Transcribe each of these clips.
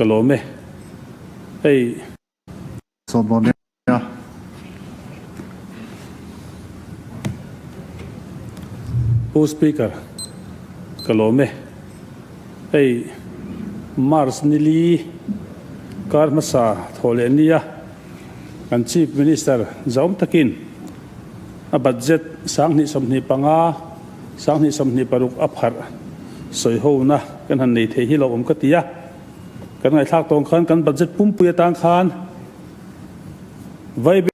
Ka lawm e. Hei. Sawm dawn nia. Pu Speaker, ka lawm e. Hei March nili kar hmasa thawh leh nia kan Chief Minister zauhawm takin a budget 2025, 2026 a pharh sawihona kan han nei thei hi lo awm ka ti a. Kan ngaihthlak tawng khan kan budget pumpui atang khan Vaibel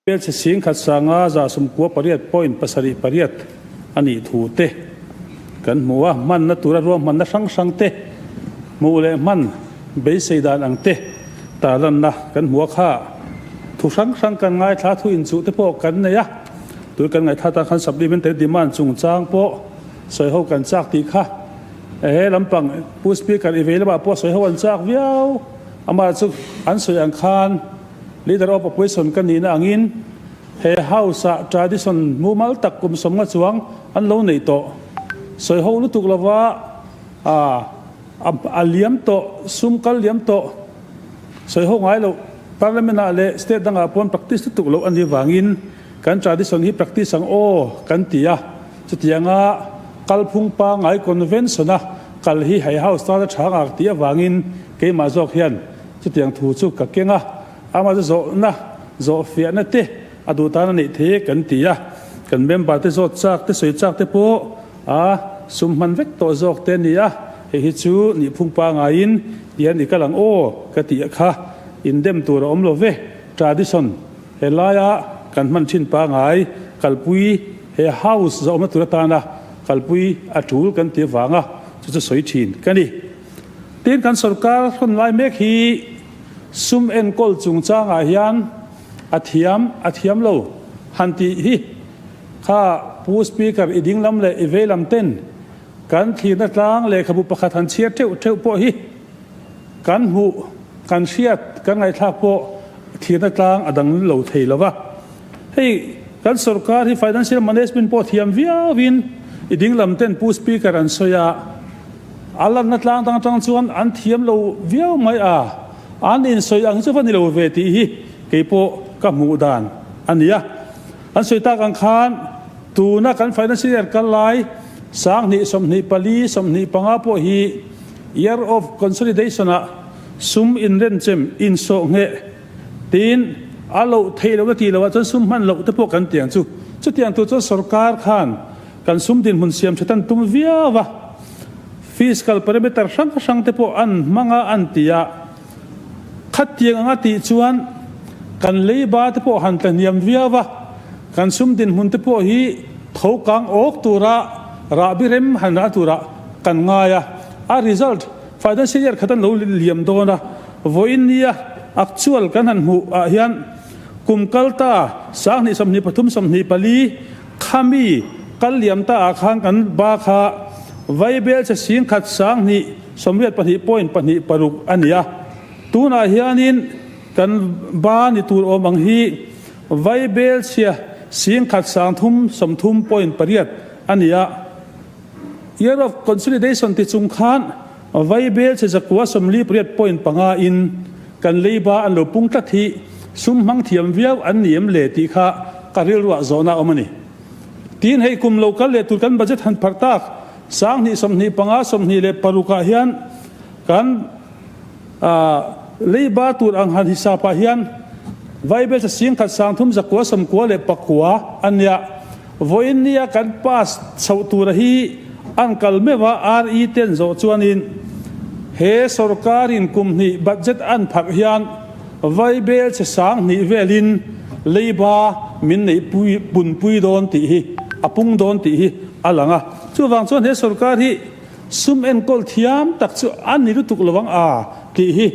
chhe singkhat sanga 98.78 a nih thu te kan hmu a, hmanna tura ruahmanna hrang hrang te hmuh leh hman beisei dan ang te tarlanna kan hmu a kha. Thu hrang hrang kan ngaithla thu inchuh te pawh kan nei a, tui kan ngaithla tan khan supplementary demand chungchang pawh sawiho kan chak tih kha. He lampang Pu Speaker i vei lamah pawh sawi ho an chak viau. Amah chu an sawi ang khan Leader of Opposition ka nihna angin he House-ah tradition mumal tak kum sawmnga chuang an lo neih tawh. Sawi ho lutuk lova a liam tawh, sum kal liam tawh, sawi ho ngai loh Parliament-ah leh State dangah pawn practice lutuk loh a nih vangin kan tradition hi practice ang aw kan ti a. Chutianga kalphung pangngai convention-a kal hi hei house tana tha ngak tih avangin keimah zawk hian chutiang thu chu ka keng a, amah chu zawhna, zawhfiahna te a duh tan a neih thei e kan ti a, kan member te zawt chak te sawi chak te pawh a sum hman vek tawh zawk te a ni a, hei hi chu nihphung pangaiin tian i kal ang aw ka tih kha indem tur a awm lo ve, tradition. Helaia kan hman thin pangai kalpui he house zawhna tur atana kalpui a tul kan ti avanga chu chu sawi thin ka ni. Tin, kan sorkar hawn lai mek hi sum enkawl chungchangah hian a thiam a thiam lo han tih hi kha Pu Speaker i dinglam leh i veilam ten kan thlirna tlang lehkhabu pakhat han chhiar teuh teuh pawh hi kan hmuh kan hriat kan ngaihthlak pawh Thirna tlang a dang lo thei lo va. Hei kan sorkar hi financial management pawh thiam viauin i dinglam ten Pu Speaker an sawi a, a lanna tlang dang atang chuan an thiam lo viau mai a, an insawi ang chu va ni lo ve tih hi kei pawh ka hmuh dan a ni a. An sawi tak ang khan tuna kan financial year kal lai 2024, 25 pawh hi year of consolidation ah Sum inrenchem, insawh ngheh tiin a loh theih lohna tih lohah chuan sum hman loh te pawh kan tiang chu. Chutiang tur chuan sorkar khan kan sum dinhmun siam that an tum viau a, fiscal parameter hrang hrang te pawh an hmang a an ti a, khatiang anga tih chuan kan leiba te pawh han tla hniam viau a, kan sum dinhmun te pawh hi tho kang awk tura rahbi rem han rah turah kan ngai a, a result Financial year khat an lo liam dawn a, vawiin nia actual kan han hmuh ah hian kum kal ta 2023 24 khami kal liam ta ah khan kan ba kha Vaibel che singkhat 2082.26 a ni a, tunah hianin kan ba ni tur awm ang hi Vaibel chhia singkhat 3030.8 a ni a. Year of Consolidation ti chung khan Vaibel che zakua 48.5 in kan leiba an lo pung tlat hi sum hmang thiam viau an ni em le tih kha ka rilruah zawhna awm a ni. Tin hei kum lo kal leh tur kan budget han pharh tak 2025 26 ah hian kan leiba tur ang han hisap ah hian Vaibel che singkhat 3399 a nia. Vawiin nia kan pass chhoh tura hi an kal meuh a, RE ten zawh chuanin he sorkarin kum hnih budget an pharh hian Vaibel che 2000 velin leiba min neih pui punpui dawn tih hi a pung dawn tih hi a lang a. Chuvang chuan he sorkar hi sum enkawl thiam tak chu a ni lutuk lo ang a tih hi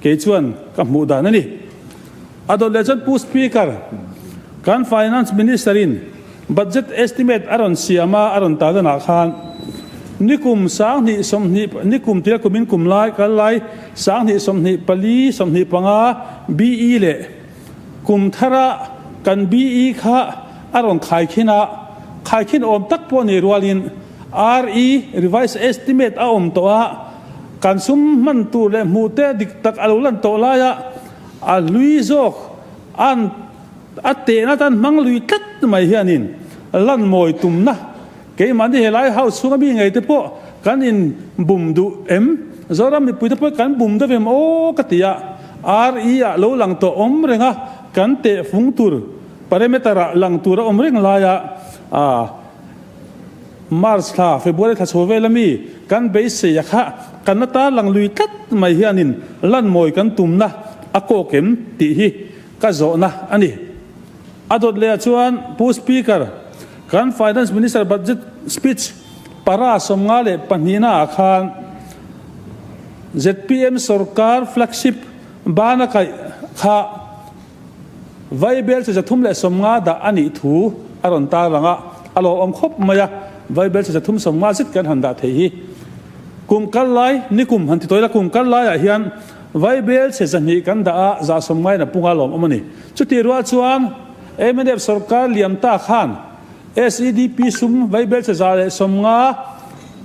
kei chuan ka hmuh dan a ni. A dawt leh chuan Pu Speaker, kan Finance Minister in Budget Estimate a rawn siam a, a rawn ta danah khan nikum 2020, nikum tia kumin kum lai kal lai 2024, 25 BE leh kum thara kan BE kha a rawn khaikhin a, khaikhin awm tak pawh ni rualin RE, Revised Estimate, a awm tawh a. Kan sum hman tur leh hmuh te dik tak a lo lan tawh laia a hlui zawk an a tehna tan hmang lui tlat mai hianin lan mawi tumna keimahni helai house chhunga mi ngei te pawh kan in bum duh em? Zoram mipui te pawh kan bum deuh em aw ka ti a, RE ah lo lang tawh awm reng a, kan teh fung tur parameter ah lang tur a awm reng laia a March thla, February thla chho vel ami kan beisei a kha kan la tarlang lui tlat mai hianin lan mawi kan tumna a kawk em tih hi ka zawhna a ni. A dawt leh ah chuan Pu Speaker, kan Finance Minister budget speech para 52 na ah khan zpm sorkar flagship bana kaih kha Vaibel chi 350 dah a nih thu a rawn tarlang a, a lawmawm khawp mai a, Vaibel chi 350 zet kan han dah thei hi. Kum kal lai, nikum han ti tawih la, kum kal laiah hian Vaibel chi 200 kan dah a, 150 in a pung a lawmawm a ni. Chutih rual chuan mnf sorkar liam ta khan SEDP sum Vaibel chi 150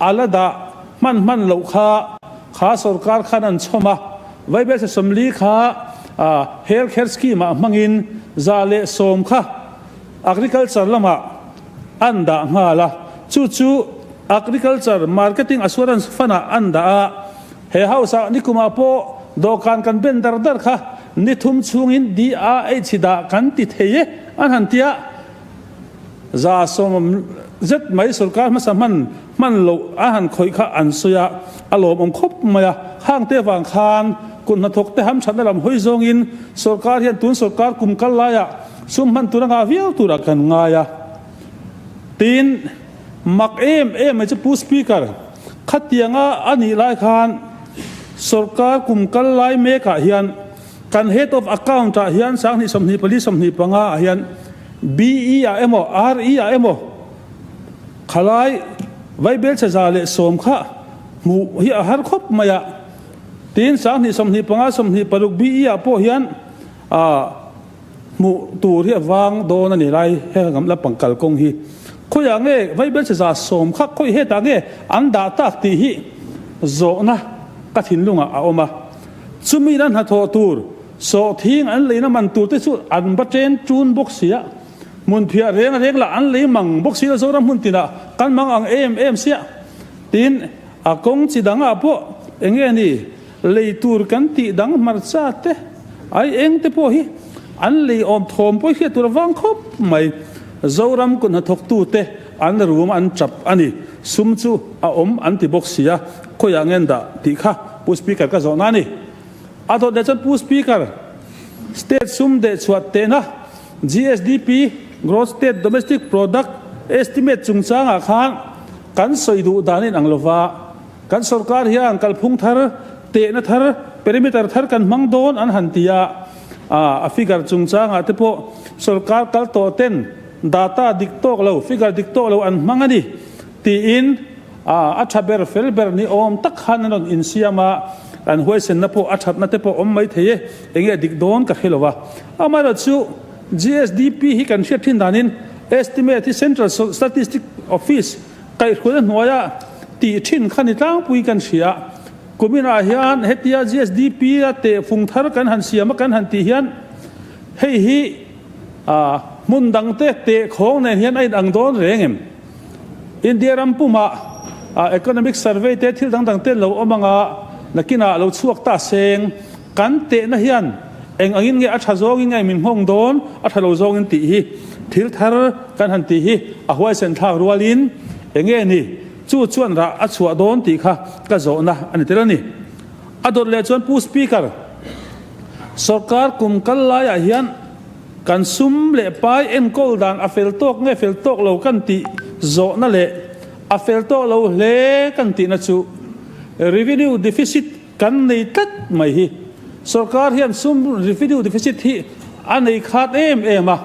a la dah hman hman loh kha kha sorkar khan an chhawm a, Vaibel chi 40 kha Health Care Scheme ah hmangin 110 kha Agriculture lamah an dah nghal a, chu chu Agriculture Marketing Assurance Fund ah an dah a. He house ah nikumah pawh dawhkan kan ben dar dar kha ni thum chhungin DRH dah kan ti thei e an han ti a. 100 zet mai sorkar hmasa hman hman loh a han khawih kha an sawi a, a lawmawm khawp mai a. Hangte vang khan kut hnathawk te hamthatna lam hawi zawngin sorkar hian tun sorkar kum kal laiah sum hman tur a ngah viau turah kan ngai a. Tin, mak em em mai chu Pu Speaker, khatianga a nih lai khan sorkar kum kal lai mekah hian Kan Head of Account ah hian 2024 25 ah hian BE ah emaw RE ah emaw khalai vaibelchhe 110 kha hmuh hi a har khawp mai a. Tin 2025 26 BE ah pawh hian hmuh tur hi a vang dawn a ni lai heng lampang kalkawng hi. Khawiah nge vaibelchhe 100 kha khawi hetah nge an dah tak tih hi zawhna ka thinlungah a awm a. Chumi na hnathawh tur sawhthing an leina man tur te chu an va chen tun bawk si a, hmunphiah reng reng lah an lei mang bawk si a, Zoram hmun tinah kan mang ang em em sia. Tin, a kawng chi dangah pawh eng nge ni lei tur kan tih dang hmarcha te, ai eng te pawh hi an lei awm thawm pawh hriat tur a vang khawp mai. Zoram kut hnathawktu te an rum an chap a ni, sum chu a awm an ti bawk si a, khawiah ngen dah tih kha Pu Speaker ka zawhna a ni. A dawt leh chuan Pu Speaker, State sum dehchhuah tehna GSDP, Gross State Domestic Product, estimate chungchangah khan kan sawi duh dan a inang lova, kan sorkar hian kalphung thar, tehna thar, perimeter thar kan hmang dawn an han ti a, a figure chungchangah te pawh sorkar kal tawh ten data dik tawk lo, figure dik tawk lo an hmang a ni tiin, A tha ber fel ber ni awm tak khan an rawn insiam a, an huaisenna pawh a thatna te pawh awm mai thei e, enge dik dawn ka hre lo a. Amaherawhchu chu GSDP hi kan hriat thin danin estimate hi Central Statistic Office kaihhruaina hnuaia tih thin kha ni tlangpui kan hria. Kuminah hian hetia GSDP a tehfung thar kan han siam a kan han tih hian hei hi hmun dangte tehkhawng nen hian a inang dawn reng em? India ram pumah economic survey te thil dang dang te lo awm anga nakinah lo chhuak ta seng kan tehna hian eng angin nge a tha zawngin nge min nghawng dawn a tha lo zawngin tih hi thil thar kan han tih hi a huaisen thlak rualin enge ni chu chuan rah a chhuah dawn tih kha ka zawhna a ni tel a ni. A dawt leh chuan Pu Speaker, sorkar kum kal laiah hian Kan sum leh pai enkawl dan a fel tawk nge fel tawk lo kan tih zawhna leh a fel tawk lo hle kan tihna chu revenue deficit kan nei tlat mai hi. Sorkar hian sum revenue deficit hi a nei khat em em a,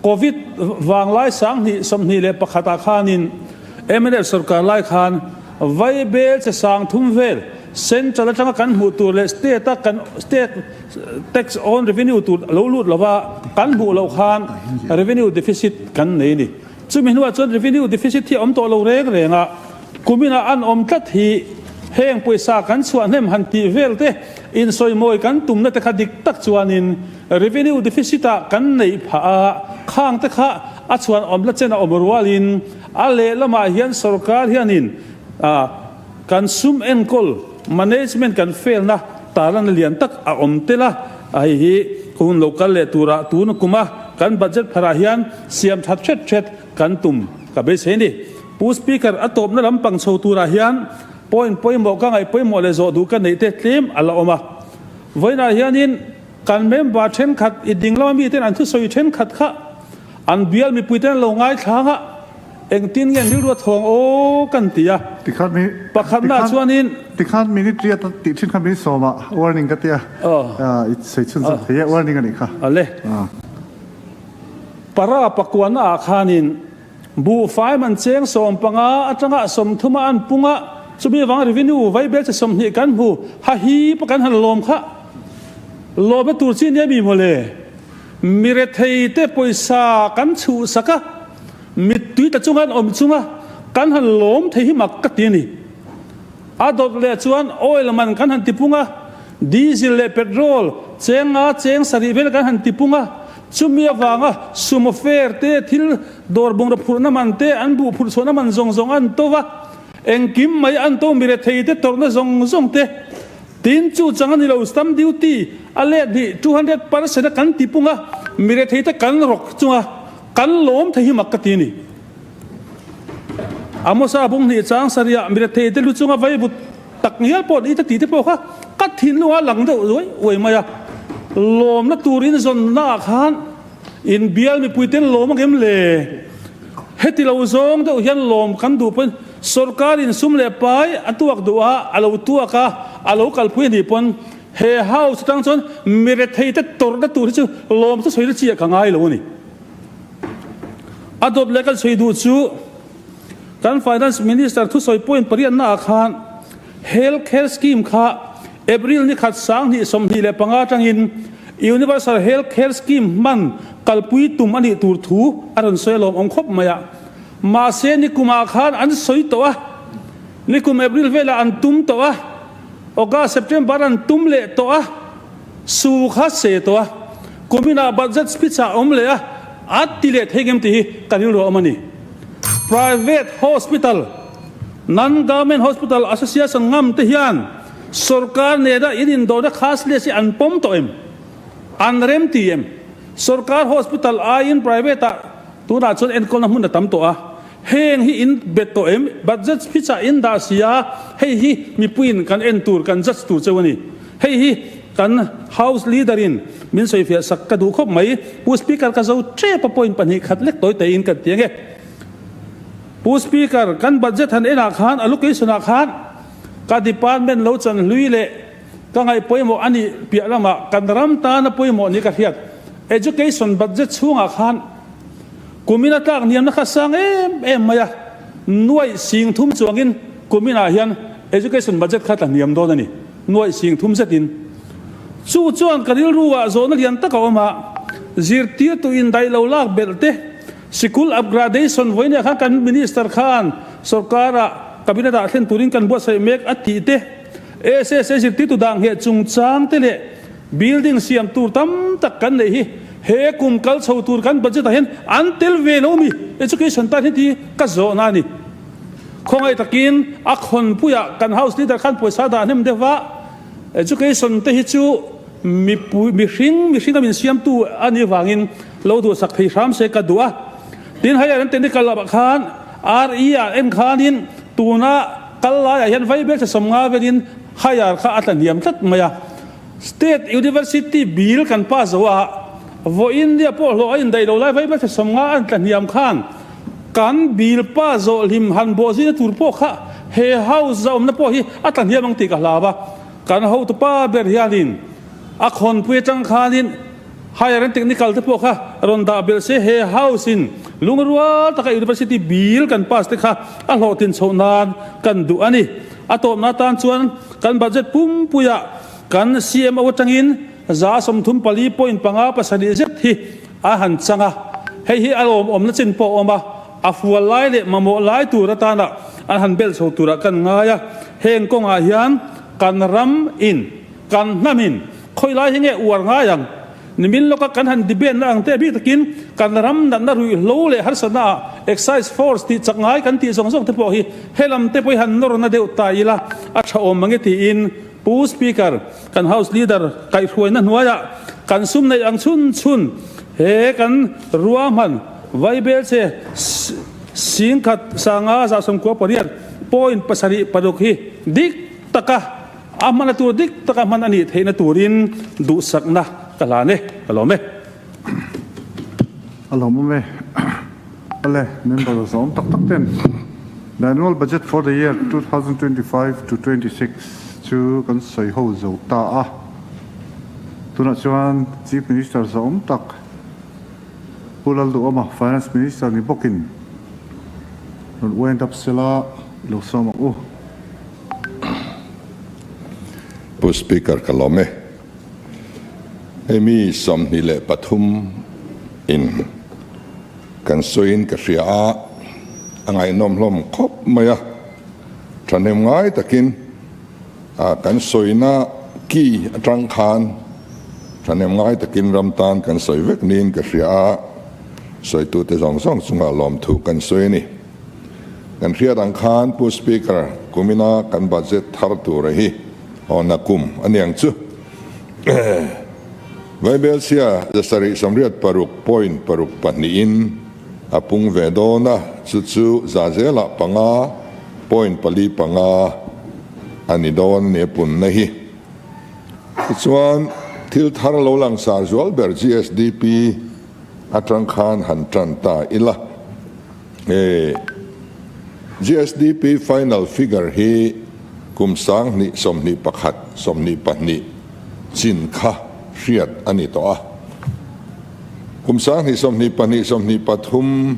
Covid vanglai 2021 ah khanin mnf sorkar lai khan Vaibel che 3000 vel central atanga kan hmuh tur leh state a kan state tax on revenue tur lo lut lova kan hmuh loh khan revenue deficit kan nei a ni. Chumi hnuah chuan revenue deficit hi a awm tawh lo reng reng a, kuminah an awm tlat hi. Heng pawisa kan chhuah hnem han tih vel te, insawimawi kan tumna te kha dik tak chuanin revenue deficit ah kan neih phah a, khang te kha a chhuan awm la chen a awm rualin a lehlamah hian sorkar hianin kan sum enkawl, management, kan failna tarlan lian tak a awm tel a, hei hi hun lo kal leh turah tun kuma kan budget pharah hian siam that hret hret kan tum ka beisei a ni. Pu Speaker, a tawpna lampang chho turah hian point pawimawh ka ngaih pawimawh leh zawh duh ka neih te tlem a la awm a. Vawiinah hianin kan member thenkhat i ding lama miten an thusawi thenkhat kha an bial mipuiten an lo ngaithlang a, engtin nge an rilru a thawng aw kan ti a. Tikhan mi Pakhatnaah chuanin. Tikhan minute riat a tih thin kha min sawm a, warning ka tia. I sawi chhun zawk thei e, warning a nih kha. Ale. Para pakuana ah khanin buhfai man cheng 15 atanga 30 a an pung a, chumi vang revenue vaibel che 20 kan hmu ha hi pa kan han lawm kha. Lawmna tur chi nia mi mawle. Mi rethei te pawisa kan chhuh sak a, mittui ta chunga an awm chunga kan han lawm thei hi mak ka ti a ni. A dawt leh chuan oil man kan han ti pung a, diesel leh petrol cheng nga cheng sarih vel kan han ti pung a, chumi avanga sumo fare te, thil dawr bungraw phurhna man te, an buh phurh chhuahna man zawng zawng an to va, engkim mai an to mi rethei te tawrhna zawng zawng te. Tin, chu chang a ni lo, stamp duty a let hnih 200% a kan ti pung a, mi rethei te kan rawk chunga kan lawm thei hi mak ka ti a ni. Amosa bung hnih chang sarih mi rethei te lu chunga vaivut tak ngial pawh ni ta tih te pawh kha ka thinlung a lang deuh uai uai mai a. Lawmna turin zawnna ah khan inbial mipui ten lawm a ngem le? Heti lo zawng deuh hian lawm kan duh pawn sorkar in sum leh pai a tuak duh a, a lo tuak a, a lo kalpui a nih pawn he house atang chuan mi rethei te tawrhna tur hi chu lawm chu sawi na chi ah ka ngai lo a ni. A dawt leh kan sawi duh chu kan Finance Minister thusawi point pariatna ah khan Health Care Scheme kha April ni khat 2025 atangin Universal Health Care Scheme hman kalpui tum a nih tur thu a rawn sawi alawm awm khawp mai a. Mahse nikumah khan an sawi tawh a, nikum April velah an tum tawh a, August, September an tum leh tawh a, Su kha se tawh a, kuminah budget speech ah awm leh a, a ti leh thei ngem tih hi ka rilru a awm a ni. Private hospital, Non-Government Hospital Association ngam te hian sorkar nena in indawhna khas leh si an pawm tawh em? An rem ti em? Sorkar hospital aiin private ah tunah chuan enkawlna hmun a tam tawh a, heng hi in bet tawh em? Budget speech ah in dah si a, hei hi mipuiin kan en tur, kan judge tur cheu a ni. Hei hi kan House Leader in min sawifiah sak ka duh khawp mai. Pu Speaker ka zo tep a point pahnih khat lek tawi teiin kan ti ange. Pu Speaker, kan budget han enah khan allocation ah khan ka department lo chan hlui leh ka ngaih pawimawh a nih piah lamah kan ram tana pawimawh ni ka hriat. Education budget chhungah khan kumin a tlak niamna kha sang em em mai a, nuaih 3000 chuangin kuminah hian education budget kha tla hniam dawn a ni. Nuaih 3000 zetin. Chu chuan ka rilru ah zawhna lian tak a awm a, zirtirtu indaih lo lak belh te, sikul upgradation vawinia khan kan Minister khan sorkar ah cabinet ah thlen turin kan buatsaih mek a tih te, SSA zirtirtu dah ngheh chungchang te leh building siam tur tam tak kan neih hi he kum kal chho tur kan budget ah hian an tel ve lo mi education tan hi ti ka zawhna a ni. Khawngaih takin a khawnpuiah kan House Leader khan pawisa dah hnem deuh va, Education te hi chu mipui mihring mihringa min siamtu a nih vangin lo duhsak thei hram se ka duh a. Tin hei an technical lamah khan RE ah en khanin tuna kal laiah hian vaibel che 50 velin higher kha a tla hniam tlat mai a. State University bill kan pass zo a, vawiin nia pawh hlawh a indaih lo lai vaibel che 50 an tla hniam khan Kan bilpa zawhhlim han bawh zina tur pawh kha he house a awmna pawh hi a tla hniam ang tih ka hlau a. Kan hotupa ber hianin a khawnpui atang khanin higher and technical te pawh kha rawn dah belh se he house in lungrual taka university bil kan pass te kha a hlawhtlin chhoh nan kan duh a ni. A tawpna atan chuan kan budget pumpuiah kan CMO atangin 34.57 zet hi A han chang a, hei hi a lawmawmna chin pawh a awm a, a fual lai leh mamawh lai tur atana an han bel chho turah kan ngai a. Heng kawngah hian kan ram in, kan hnam in khawi lai hi nge uar ngai ang? Nimin lawka kan han debate na ang te bik takin kan ram natna ruihhlo leh harsatna ah Excise Force tih chak ngai kan tih zawng zawng te pawh hi helam te pawh hi han nawr na deuh ta ila a tha awm mange tiin Pu Speaker, kan House Leader kaihhruaina hnuaiah kan sum neih ang chhun chhun he kan ruahman Vaibelche singkhat sanga 98 point 76 hi dik taka a hmana tur dik taka hman a nih theihna turin duhsakna ka hlan e, ka lawm e. A lawmawm e. Awle, member zawm tak tak ten The annual budget for the year 2025 to 26 chu kan sawi ho zo ta a. Tunah chuan Chief Minister zawm tak Pu Lalduhawma, Finance Minister ni bawkin rawn wind up sela i lo sawm ang u. Pu Speaker ka lawm e. Hei mi 23 in kan sawiin ka hria a, a ngaihnawm hlawm khawp mai a, thahnem ngai takin kan sawina ki atang khan thahnem ngai takin ram tan kan sawi vek niin ka hria a, sawitute zawng zawng chungah lawmthu kan sawi a ni. Kan hriat ang khan Pu Speaker, kumina kan budget thar tura hi awna kum a niang chu. Vaibelchhia 786 point paruk pahnihin a pung ve dawn a, chu chu za zelah panga point pali panga a ni dawn a ni a punna hi. Tichuan, thil thar lo langsar zual ber GSDP atang khan han tan ta ila. He GSDP final figure hi kum 2021, 22 chin kha hriat a ni tawh a. Kum 2022, 23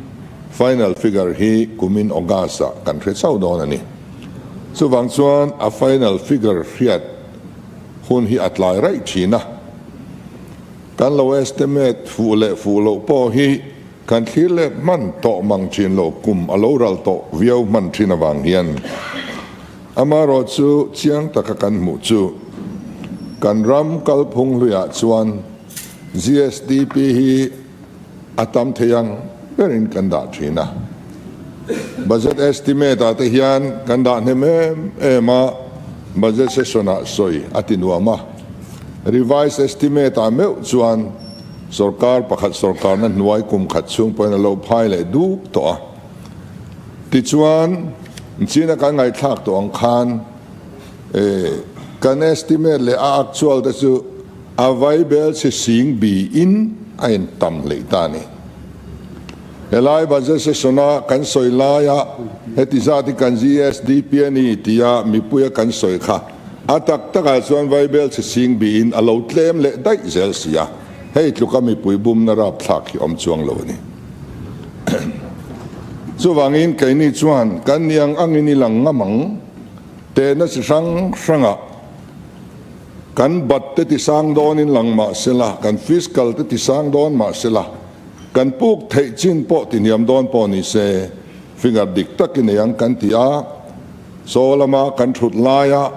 final figure hi kumin August ah kan hre chauh dawn a ni. Chuvang chuan a final figure hriat hun hi a tlai raih thin a. Kan lo estimate fuh leh fuh loh pawh hi Kan thlir let hman tawh mang thin lo kum a lo ral tawh viau hman thin avang hian amaherawh chu chiang taka kan hmuh chu kan ram kalphung hluiah chuan GSDP hi a tam thei ang berin kan dah thin a. Budget estimate ah te hian kan dah hnem em em a, budget session ah sawi a ti nuam a. Revised estimate ah meuh chuan Sorkar pakhat sorkarna hnuai kum khat chhung pawhin a lo phai leh duk tawh a. Tichuan, China kan ngaihthlak tawh ang khan kan estimate leh a actual te chu a vaibel chhe sing biin a intam hleih ta a ni. Helai budget session-a kan sawi laia heti zat hi kan GSDP a ni tia mipuia kan sawi kha a tak takah chuan vaibel chhe sing biin a lo tlem leh daih zel si a, hei tluka mipui bumna rapthlak hi awm chuang lo a ni. Chuvangin keini chuan kan ni ang angin i lang ngam ang, tehna chi hrang hrangah kan bat te tisang dawnin lang mah sela, kan fiscal te tisang dawn mah sela, Kan puk theih chin pawh ti hniam dawn pawh ni se, finger dik tak i nei ang kan ti a, saw lama kan thut laia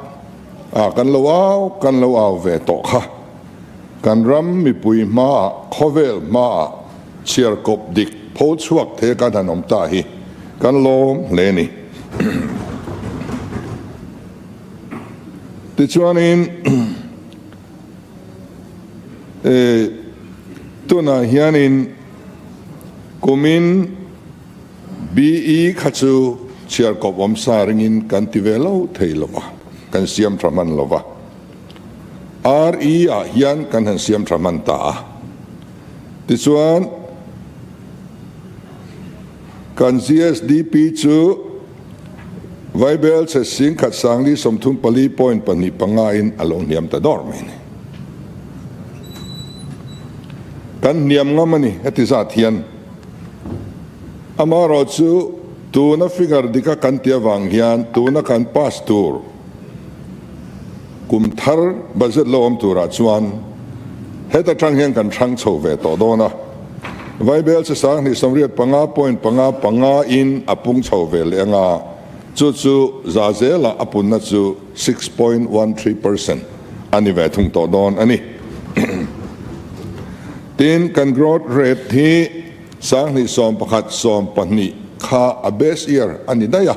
ah kan lo au kan lo au ve tawh kha. Kan ram mipui hmaah, khawvel hmaah chhiar kawp dik pho chhuak thei kan han awm ta hi kan lawm hle a ni. Tichuanin. Tunah hianin kumin BE kha chu chhiar kawp awm sa ringin kan ti ve lo thei lo va, kan siam tha hman lo va. RE ah hian kan han siam tha hman ta a. Tichuan kan GSDP chu Vaibel chhe 10 sangli 34 point pahnih panga in a lo hniam ta dawr mai a ni. Kan hniam ngam a ni heti zat hian. Amaherawh chu tuna figure dika kan tih avang hian tuna kan pass tur kum thar budget lo awm turah chuan heta tang hian kan hrang chho ve tawh dawn a. Vaibel chhe 2085 point panga panga in a pung chho ve leh anga. Chu chu za zela a punna chu 6.13% a ni ve thung tawh dawn a ni. Tin, kan growth rate hi 2011 12 kha a base year a ni daih a.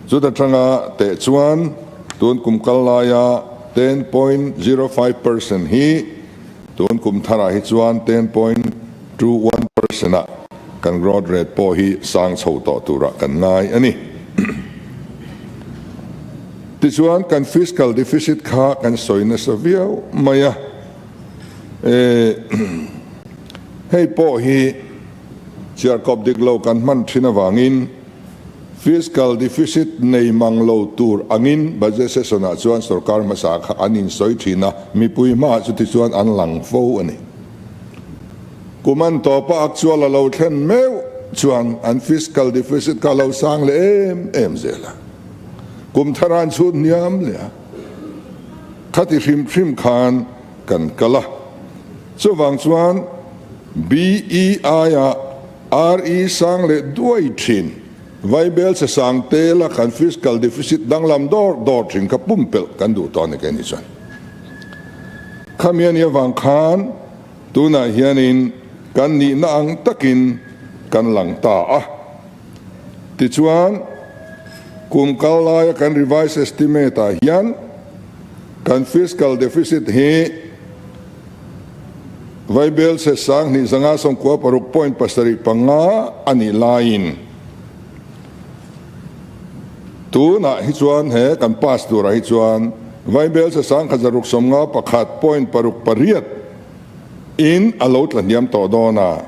Chuta tanga teh chuan tun kum kal laia 10.05% hi tun kum tharah hi chuan 10.21% ah kan growth rate pawh hi sang chho tawh turah kan ngai a ni. Tichuan kan fiscal deficit kha kan sawi nasa viau mai a, hei pawh hi chhiarkawp dik lo kan hman thin avangin Fiscal deficit nei mang lo tur angin budget session ah chuan sorkar hmasa kha an insawi thin a, mipui hmaah chuti chuan an lang fo a ni. Kum an tawpa actual a lo thlen meuh chuan an fiscal deficit kha a lo sang leh em em zel a, kum thar an chhut hniam leh a, khati hrim hrim khan kan kal a. Chuvang chuan BEI ah RE sang leh duai thin, Vaibel che sang tela kan fiscal deficit danglam dawr dawr thin kha pumpelh kan duh tawh a ni kei ni chuan. Khami a nih avang khan tunah hianin kan nihna ang takin kan lang ta a. Tichuan, kum kal laia kan revised estimate ah hian kan fiscal deficit hi Vaibel se 2596.75 a nih laiin tunah hi chuan he kan pass turah hi chuan Vaibel se 1651.68 in a lo tla hniam tawh dawn a,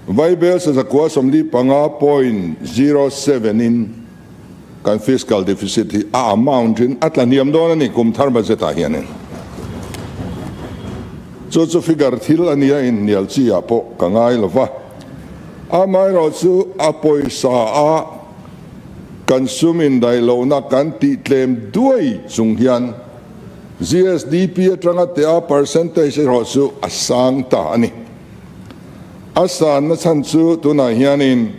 Vaibel se 945.07 in Kan fiscal deficit hi a amount in a tla hniam dawn a ni kum thar budget ah hianin. Chu chu figure thil a nia in hnial chi ah pawh ka ngai lo va. Amaherawh chu a pawisa a kan sum indaih lohna kan tih tlem duai chung hian GSDP atanga teh a percentage erawh chu a sang ta a ni. A sanna chhan chu tunah hianin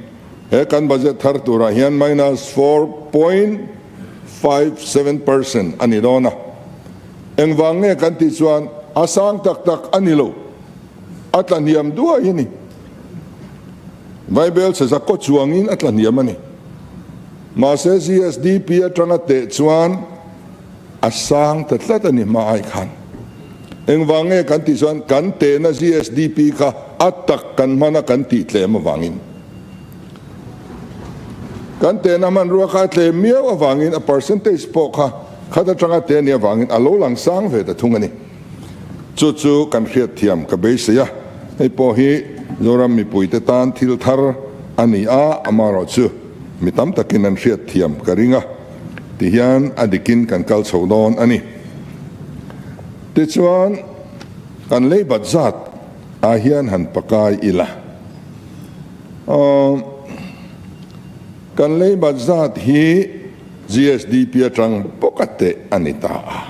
He kan budget thar turah hian minus 4.57% a ni dawn a. Engvang nge kan tih chuan a sang tak tak a ni lo, a tla hniam duai a ni. Vaibel chhe zakaw chuangin a tla hniam a ni. Mahse GSDP atanga teh chuan a sang ta tlat a ni hma ai khan. Engvang nge kan tih chuan kan tehna GSDP kha a tak kan hman a kan tih tlem avangin. Kan tehna hmanrua kha a tlem miau avangin a percentage pawh kha khat atanga teh a nih avangin a lo lang sang ve ta thung a ni. Chu chu kan hriatthiam ka beisei a, hei pawh hi Zoram mipuite tan thil thar a ni a, amaherawhchu mi tam takin an hriatthiam ka ring a. Tihian a dikin kan kal chho dawn a ni. Tichuan, kan lei bat zat ah hian han pakai ila. Aw, kan lei bat zat hi GSDP atang bawk a teh a ni ta a.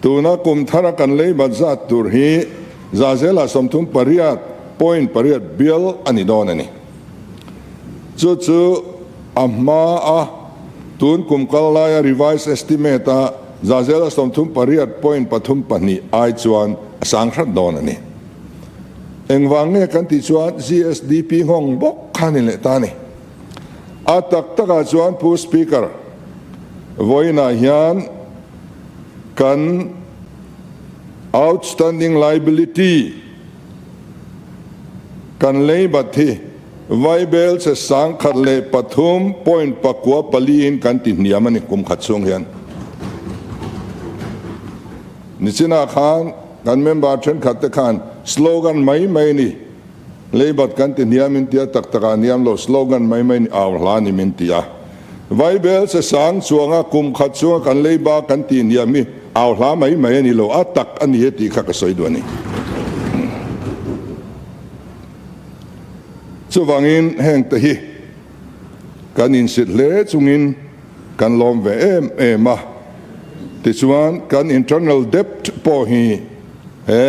Tuna kum thara kan lei bat zat tur hi zazela 38.8 bial a ni dawn a ni. Chu chu a hma a tun kum kal laia revised estimate a zazela 38.32 ai chuan a sang hrat dawn a ni. Engvang nge kan tih chuan GSDP nghawng bawk kha ni leh ta a ni. A tak takah chuan Pu Speaker, vawiinah hian kan outstanding liability, Kan lei bat hi Vaibel che 1003.94 in kan ti hniam a ni kum khat chhung hian. Nichinah khan kan member thenkhat te khan slogan mai mai ni, lei bat kan ti hniam in tia tak takah hniam lo slogan mai mai ni au hla ni min ti a. Vaibel che sang chuanga kum khat chhunga kan lei ba kan tih hniam hi au hla mai mai a ni lo, a tak a ni e tih kha ka sawi duh a ni. Chuvangin heng te hi kan insit hle chungin kan lawm ve em em a, tichuan kan internal debt pawh hi he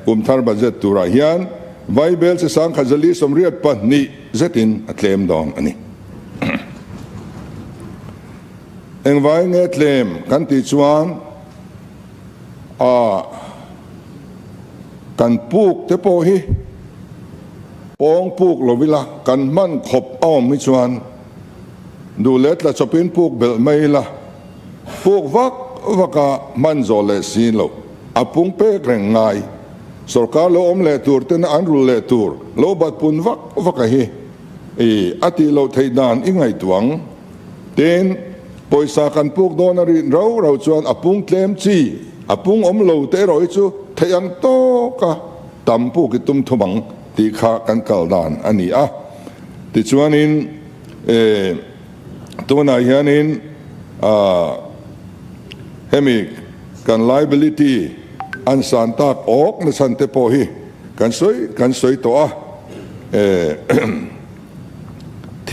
kum thar budget turah hian Vaibel che 1082 zetin a tlem dawn a ni. Engvai nge tlem kan tih chuan a kan puk te pawh hi pawng puk lo ila kan hman khawp a awm hi chuan duh leh tla chawpin puk belh mai ila puk vak vak a hman zawh leh si lo a pung pek reng ngai. Sorkar lo awm leh tur tena an rul leh tur lo bat pun vak vak a hi i a tih loh theih dan i ngaihtuah ang. Tin, pawisa kan puk dawn a rin rau rau chuan a pung tlem chi, a pung awm lo te erawh hi chu theih ang tawka tam puk i tum thum ang tih kha kan kal dan a ni a. Tichuanin e tunah hianin ah hemi kan liability an san tak awk nachhan te pawh hi kan sawi kan sawi tawh a e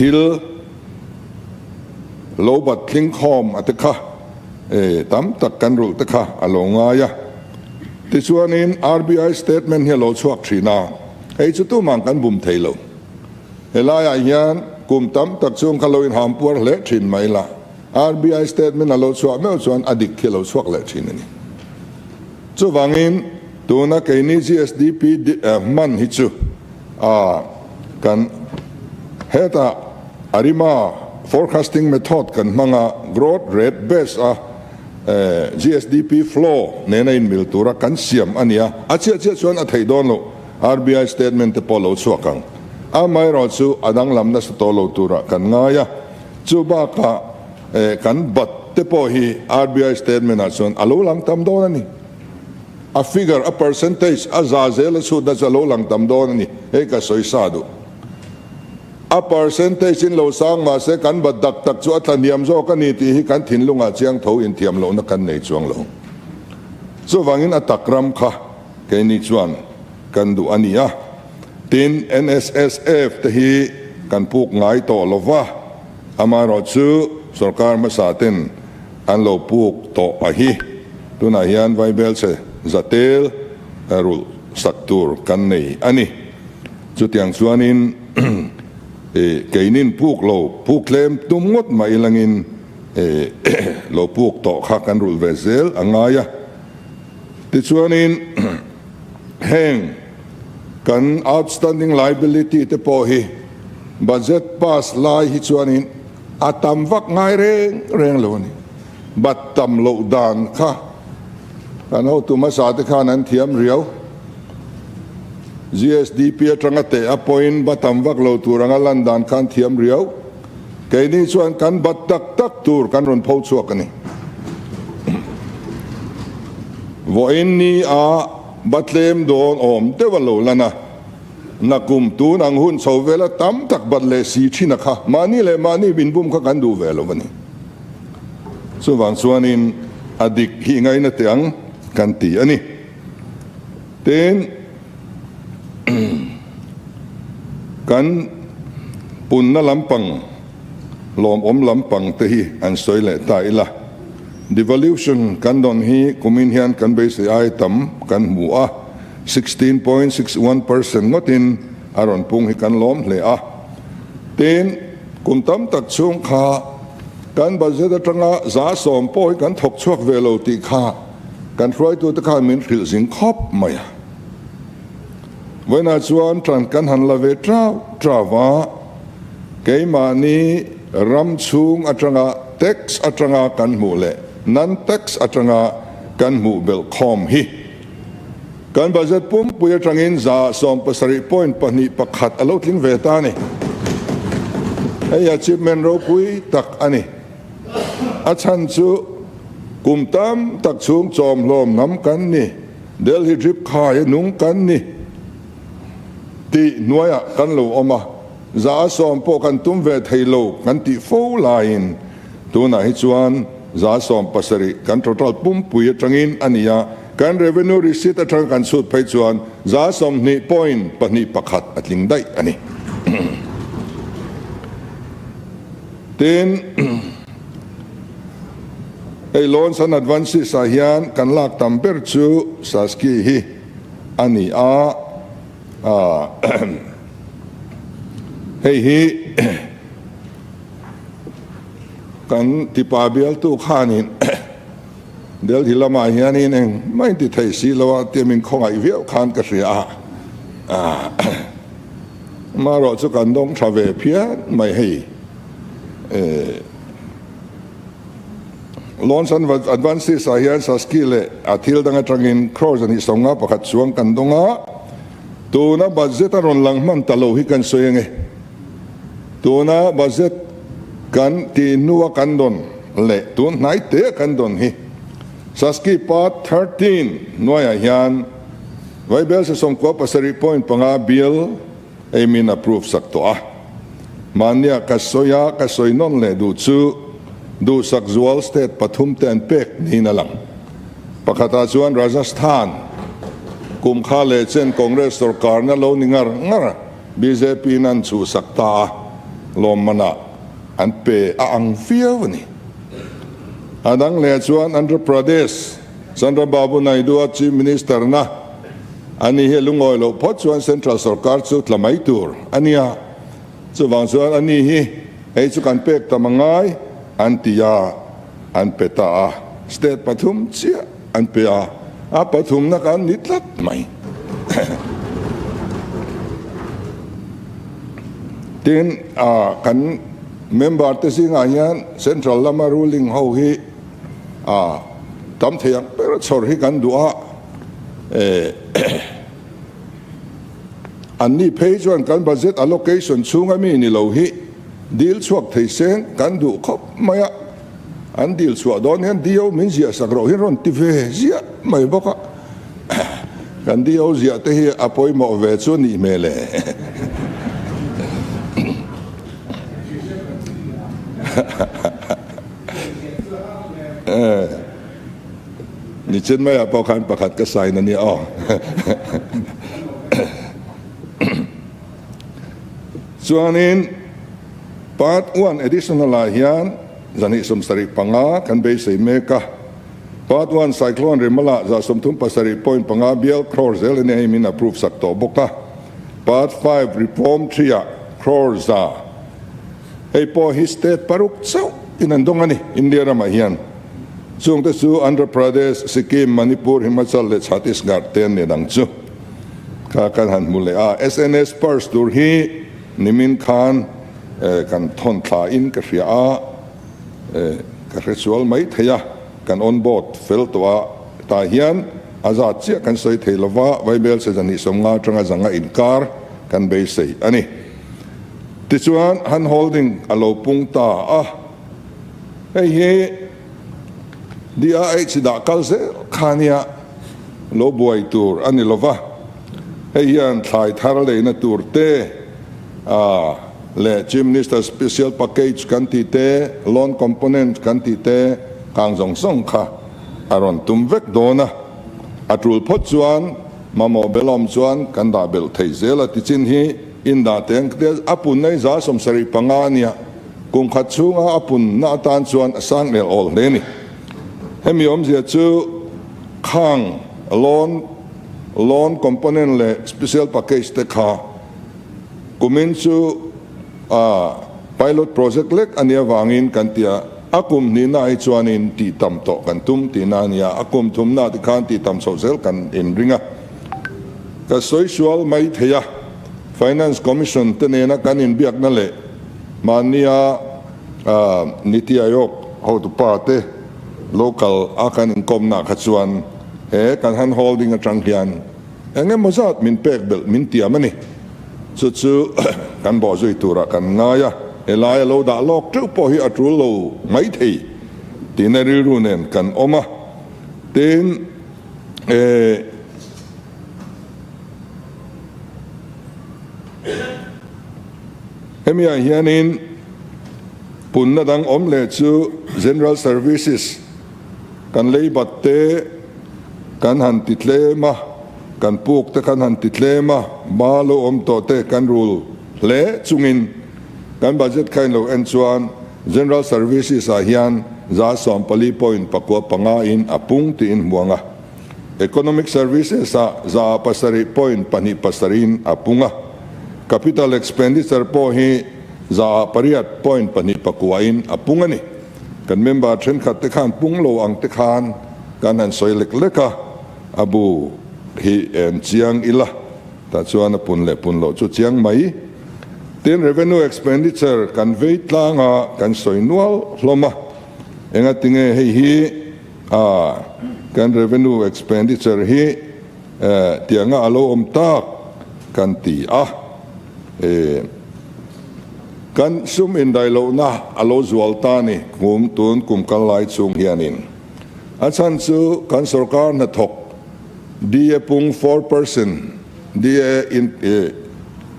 Thil lo bat tling khawm a te kha e tam tak kan rulh te kha a lo ngai a. Tichuanin RBI statement hi a lo chhuak thin a, hei chu tumah kan bum thei lo. Helaiah hian kum tam tak chung kha lo inham puar hle thin mai la, RBI statement a lo chhuah meuh chuan a dik khi a lo chhuak leh thin a ni. Chuvangin tuna keini GSDP hman hi chu A kan hetah ARIMA forecasting method kan hmang a, growth rate base a GSDP flow nena inmil tura kan siam a ni a, a chiah chiah chuan a theih dawn loh, RBI statement te pawh lo chhuak ang. Amaherawhchu a danglam nasa tawh lo turah kan ngai a, chu bakah kan bat te pawh hi RBI statement ah chuan a lo lang tam dawn a ni. A figure, a percentage, a za zel a chhutna chu a lo lang tam dawn a ni. Hei ka sawi sa duh. A percentage in lo sang mah se kan bat dak tak chu a tla hniam zawk a ni tih hi kan thinlungah chiang tho inthiam lohna kan nei chuang lo. Chuvangin a tak ram kha keini chuan kan duh a ni a. Tin, NSSF te hi kan puk ngai tawh lo va, amaherawhchu sorkar hmasa ten An lo puk tawh a hi. Tunah hian Vaibelchhe zatel rulh sak tur kan nei a ni. Chutiang chuanin keinin puk lo puk tlem tum ngawt mai langin lo puk tawh kha kan rulh ve zel a ngai a. Tichuanin heng kan outstanding liability te pawh hi budget pass lai hi chuanin A tam vak ngai reng reng lo a ni. Bat tam loh dan kha kan hotu hmasa te khan an thiam riau. GSDP atanga teh a pawhin ba tam vak lo tur anga lan dan khan thiam riau. Keini chuan kan bat tak tak tur kan rawn pho chhuak a ni. Vawiin ni a ba tlem dawn awm deuh a lo lan a. Nakum tun ang hun chho vela tam tak bat leh si thin a kha mahni leh mahni min bum kha kan duh ve lo a ni. Chuvang chuanin a dik hi ngaina teh ang kan ti a ni. Tin, kan punna lampang, lawmawm lampang te hi an sawi leh ta ila. Devaluation kan dawn hi kumin hian kan beisei ai tam kan hmu a. 16.61 percent ngawtin a rawn pung hi kan lawm hle a. Tin, kum tam tak chhung kha kan budget atanga 10% pawh hi kan thawk chhuak ve lo tih kha kan hruaitute khan min hrilh zing khawp mai a. Vawiinah chuan tan kan han la ve trau trau a, keimahni ram chhung atanga tax atanga kan hmuh leh non-tax atanga kan hmuh belh khawm hi Kan budget pumpui atangin 17.21 a lo tling ve ta a ni. Hei achievement ropui tak a ni. A chhan chu kum tam tak chhung chawmhlawm hnam kan ni, Delhi drip khai a nung kan ni tih hnuaiah kan lo awm a, 10% pawh kan tum ve thei lo kan tih fo laiin tunah hi chuan 70% kan total pumpui atangin a ni a. Kan revenue receipt atanga kan chhut phei chuan 20.21 a tling daih a ni. Tin, hei loans and advances ah hian kan lak tam ber chu Saski hi a ni a, hei hi. Kan tipa bialtu khanin Delhi lamah hianin engmah in ti thei si lo a tia min khawngaih viau khan ka hria a. Amaherawh chu kan dawng tha ve phian mai hei. Loans and Advances ah hian Saski leh a thil dang atangin crore 151 chuang kan dawng a, tuna budget a rawn lang hman ta lo hi kan sawi ange. Tuna budget kan tih hnua kan dawn leh tun hnai te a kan dawn hi Saski Part 13 hnuaiah hian Vaibel 97.5 bill Ei min approve sak tawh a. Mahnia ka sawi a, ka sawi nawn leh duh chu duhsak zual state pathum te an pek niin a lang. Pakhatah chuan Rajasthan kum kha leh chen Congress sorkarna lo ni ngar ngar bjp in an chhuhsak ta a, lawmmanah an pe a ang viau a ni. A dang leh chuan Andhra Pradesh Chandrababu Naidu-a Chief Minister na Ani hi a lungawi loh phawt chuan Central sorkar chu tla mai tur a nia. Chuvang chuan ani hi hei chu kan pek tam a ngai an ti a, an pe ta a. State pathum chiah an pe a, a pathumna kan ni tlat mai. Tin, kan member te zingah hian Central lama ruling ho hi tam thei ang ber chhawr hi kan duh a. An ni phei chuan kan budget allocation chhunga mi ni lo hi dil chhuak thei seng kan duh khawp mai a, an dil chhuah dawn hian DO min ziah sak roh hi rawn ti ve ziah mai bawk a, kan DO ziah te hi a pawimawh ve chu nih hmel e. Nichin maiah pawh khan pakhat ka sign a nia aw. Chuanin Part 1 Additional ah hian 275 kan beisei mek a. Part 1 Cyclone Rimala 37.5 bial crore zel a nia hei min approve sak tawh bawk a. Part 5 Reform 3 ah crore za. Hei pawh hi state paruk chauh in an dawng a ni India ramah hian. Chungte chu Andhra Pradesh, Sikkim, Manipur, Himachal leh Chhattisgarh te an ni dang chu kha kan han hmu leh a. SNS purse tur hi nimin khan kan thawn thla in ka hria a, ka hre sual mai thei a, kan on board fel tawh a, tah hian a zat chiah kan sawi thei lova, Vaibel se 250 atanga zanga inkar kan beisei a ni. Tichuan hand holding a lo pung ta a. Hei hi DRH dah kal zel kha nia lo buai tur a ni lova, hei hian thlai thar leina tur te leh Chief Minister Special Package kan tih te, Loan Component kan tih te kang zawng zawng kha a rawn tum vek dawn a, a tul phawt chuan mamawh belawm chuan kan dah belh thei zel a tichin hi indah teng a punna hi 75 a nia. Kum khat chhunga a punna atan chuan a sang el awl hle a ni. Hemi awmzia chu khang loan, loan component leh special package te kha kumin chu a pilot project lek a nih avangin kan ti a, a kum hnihna hi chuanin tih tam tawh kan tum tihna a ni a, a kum thumna tikhan tih tam chhoh zel kan inring a. Ka sawi sual mai thei a. Finance Commission te nena kan inbiakna leh mahnia Niti Aayog hotupa te local a kan inkawmna kha chuan he kan hand holding atang hian eng emaw zat min pek belh min tiam a ni. Chu chu kan bawhzui turah kan ngai a, helai a lo dah lawk teuh pawh hi a tul lo mai thei tihna rilru nen kan awm a. Tin, Hemi ah hianin punna dang awm leh chu General Services kan lei bat te kan han ti tlem a, kan puk te kan han ti tlem a, ba lo awm tawh te kan rul hle chungin kan budget kha in lo en chuan General Services ah hian 14.95 in a pung tiin hmuang a. Economic Services ah 7.27 in a pung a, Capital Expenditure pawh hi 8.29 in a pung a ni. Kan member thenkhat te khan pung lo ang te khan kan han sawi lek lek a, a bu hi en chiang ila tah chuan a pun leh pun loh chu chiang mai. Tin, revenue expenditure kan vei tlang a, kan sawi nual hlawm a, engatinge hei hi a kan revenue expenditure hi tianga a lo awm tak kan ti a. Kan sum indaihlohna a lo zual ta ni kum tun kum kal lai chung hianin. A chhan chu kan sorkar hnathawk DA pung 4% DA in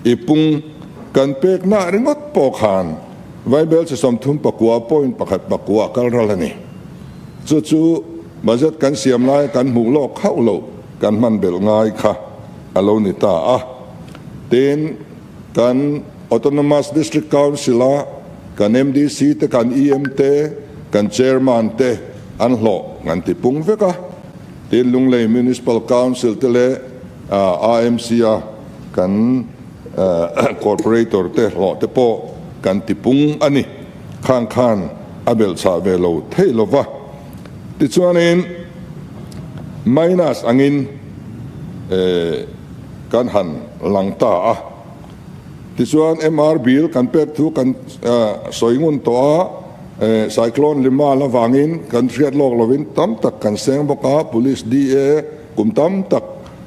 i pung kan pekna ringawt pawh khan Vaibel chi 39 point pakhat pakua kal ral a ni. Chu chu budget kan siam lai kan hmuh lawk hauh loh kan hman belh ngai kha a lo ni ta a. Tin, kan Autonomous District Council-a kan MDC te, kan EM te, kan Chairman te an hlawh kan ti pung vek a. Tin, Lunglei Municipal Council te leh AMC-a kan Corporator te hlawh te pawh kan ti pung a ni. Khang khan a belhchhah ve lo thei lo va. Tichuanin, minus angin kan han lang ta a. Tichuan MR bill kan pek thu kan sawi ngun tawh a, Cyclone Lima la vangin kan hriat lawk lovin tam tak kan seng bawk a, Police DA kum tam tak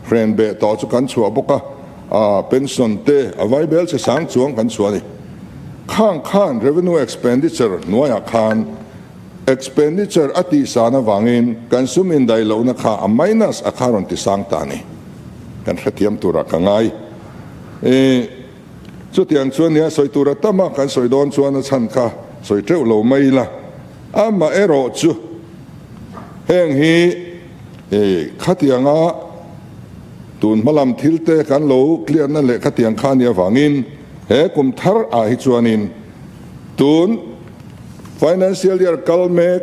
hren beh tawh chu kan chhuah bawk a, pension te a vai bel che sang chuang kan chhuah a ni. Khang khan revenue expenditure hnuaiah khan Expenditure a tih san avangin kan sum indaih lohna kha a minus a kha rawn ti sang ta a ni. Kan hrethiam turah ka ngai. I chutiang chuan nia sawi tura tama kan sawi dawn chuan a chhan kha sawi teuh lo mai ila. Amaherawh chu heng hi i khatianga tun hma lam thil te kan lo clear na leh khatiang kha nia avangin he kum thar ah hi chuanin tun Financial year kal mek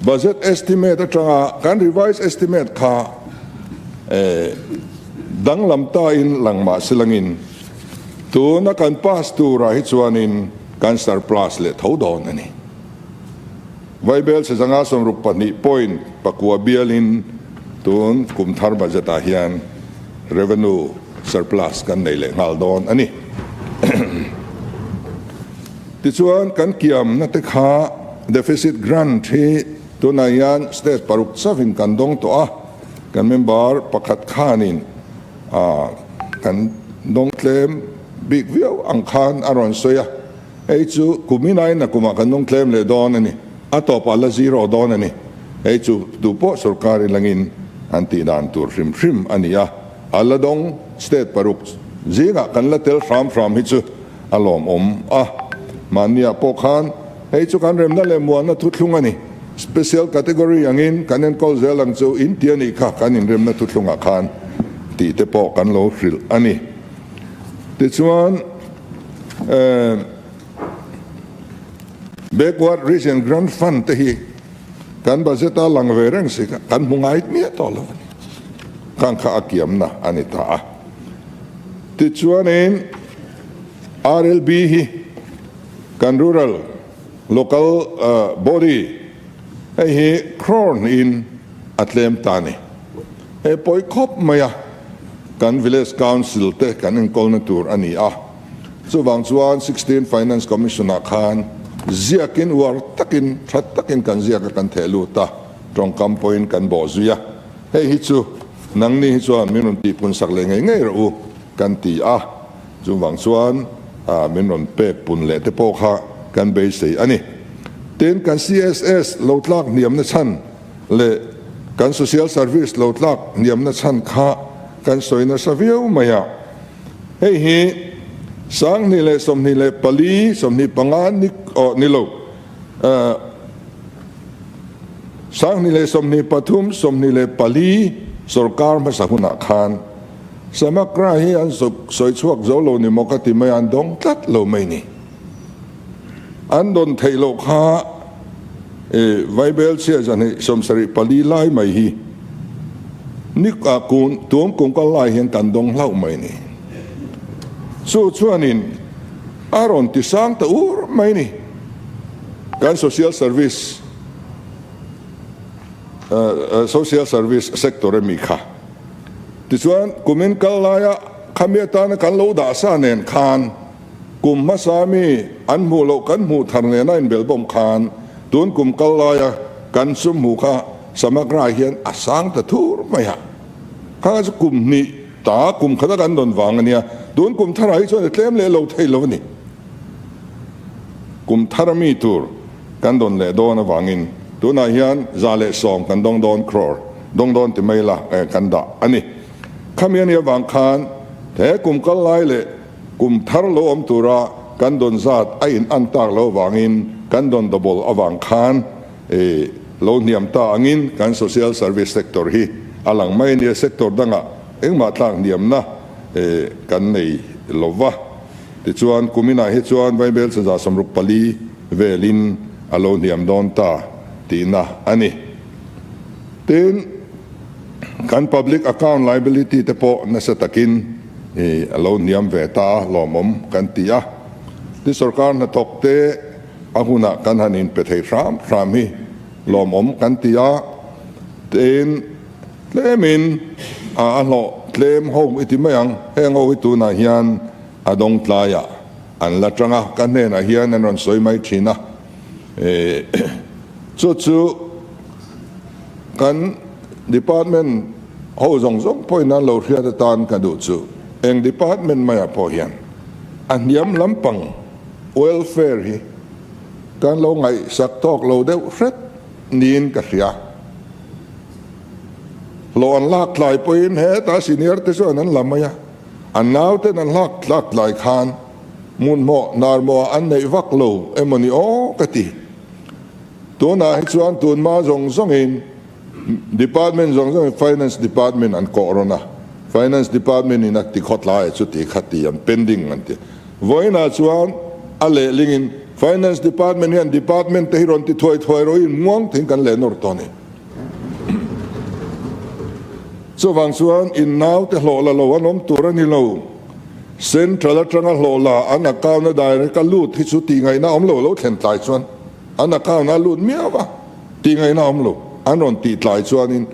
budget estimate atanga kan revised estimate kha danglam ta in lang mah se langin tuna kan pass turah hi chuanin kan surplus leh tho dawn a ni. Vaibel chezanga 62 point pakua bialin tun kum thar budget ah hian revenue surplus kan nei leh nghal dawn a ni. Tichuan kan kiamna te kha deficit grant hi tunah hian state paruk chauhin kan dawng tawh a, kan member pakhat khanin kan dawng tlem bik viau ang khan a rawn sawi a, hei chu kumin aiin a kumah kan dawng tlem leh dawn a ni, a tawpah la zero dawn a ni, hei chu tupawh sorkar ilangin an tih dan tur hrim hrim a ni a, a la dawng state paruk zingah kan la tel hram hram hi chu A lawmawm a, mahniah pawh khan hei chu kan remna leh muanna thuthlung a ni. Special category angin kan enkawl zel ang chu in ti a nih kha kan inremna thuthlungah khan tih te pawh kan lo hrilh a ni. Tichuan, Backward Region Grant Fund te hi kan budget a lang ve reng si kha kan hmu ngai miah tawh lo a ni. Khang kha a kiamna a ni ta a. Tichuanin RLB hi kan Rural Local Body hei hi crore hnihin a tlem ta a ni. He pawi khawp mai a, kan Village Council te kan enkawlna tur a ni a. Chuvang chuan 16 Finance Commission ah khan ziakin uar takin tha takin kan ziak a kan theh lut a, tawngkam pawhin kan bawh zui a. Hei hi chu nangni hi chuan min rawn tihpun sak leh ngei ngei rawh u kan ti a, chuvang chuan min rawn pek pun leh te pawh kha kan beisei a ni. Tin, kan CSS lo tlak hniamna chhan leh kan Social Service lo tlak hniamna chhan kha kan sawi nasa viau mai a. Hei hi 2024, 25 ni aw ni lo. 2023, 24 sorkar hmasa hunah khan Samakra hi an sawi chhuak zo lo ni maw ka ti mai a, an dawng tlat lo mai ni. An dawn theih loh kha Vaibel chhia zahnih 74 lai mai hi ni tuam kum kal lai hian kan dawng hlauh mai ni. Chu chuanin a rawn ti sang ta ur mai ni. kan social service social service sector a mi kha. Tichuan kumin kal laia khami atana kan lo dah sa nen khan kum hmasa mi an hmuh loh kan hmuh thar nena inbelbawm khan tun kum kal laia kan sum hmuh kha samagra hian a sang ta thur mai a. Kha chu kum hnih ta kum khata kan dawn vang a nia, tun kum tharah hi chuan a tlem leh lo thei lo a ni. Kum thar mi tur kan dawn leh dawn avangin tunah hian 110 kan dawng dawn crore dawng dawn ti mai la kan dah a ni. Khami a nih avang khan he kum kal lai leh kum thar lo awm tura kan dawn zat a in an tak lo avangin kan dawn double avang khan lo hniam ta angin kan social service sector hi a lang mai a nia, sector dangah engmah tlak hniamna kan nei lova. Tichuan, kuminah hi chuan Vaibel 164 velin a lo hniam dawn ta tihna a ni. Tin, kan public account liability te pawh nasa takin a lo hniam ve ta a, lawmawm kan ti a. Ti sorkar hnathawk te a hunah kan han inpe thei hram hram hi lawmawm kan ti a. Tin, Tlemin a hlawh tlem ho i ti mai ang, heng ho hi tunah hian a dawng tlaiah an la tang a, ka hnenah hian an rawn sawi mai thin a, chu chu kan department ho zawng zawng pawhin an lo hriat atan ka duh chu, eng department maiah pawh hian a hniam lampang welfare hi kan lo ngaihsak tawk lo deuh hret niin ka hria. Hlawh an lak tlai pawhin heta senior te chuan an la mai a, an nauten an hlak tlak tlai khan hmunhmawh hnarmawhah an neih vak lo emaw ni aw ka ti. Tunah hi chuan tunhma zawng zawngin department zawng zawngin finance department an kawh rawn a, finance department in a ti khawtlai a chuti kha ti an pending an ti. Vawiinah chuan a lehlingin finance department hian department te hi rawn ti thuai thuai rawhin muang thing kan leh nawr tawh a ni. Chuvang chuan in naute hlawh la lo an awm tur a ni lo. Central atanga hlawh la an account a direct a lut hi chu tih ngaihna awm lo, lo thlen tlai chuan an account a lut miau a, tih ngaihna awm lo. An rawn tih tlai chuanin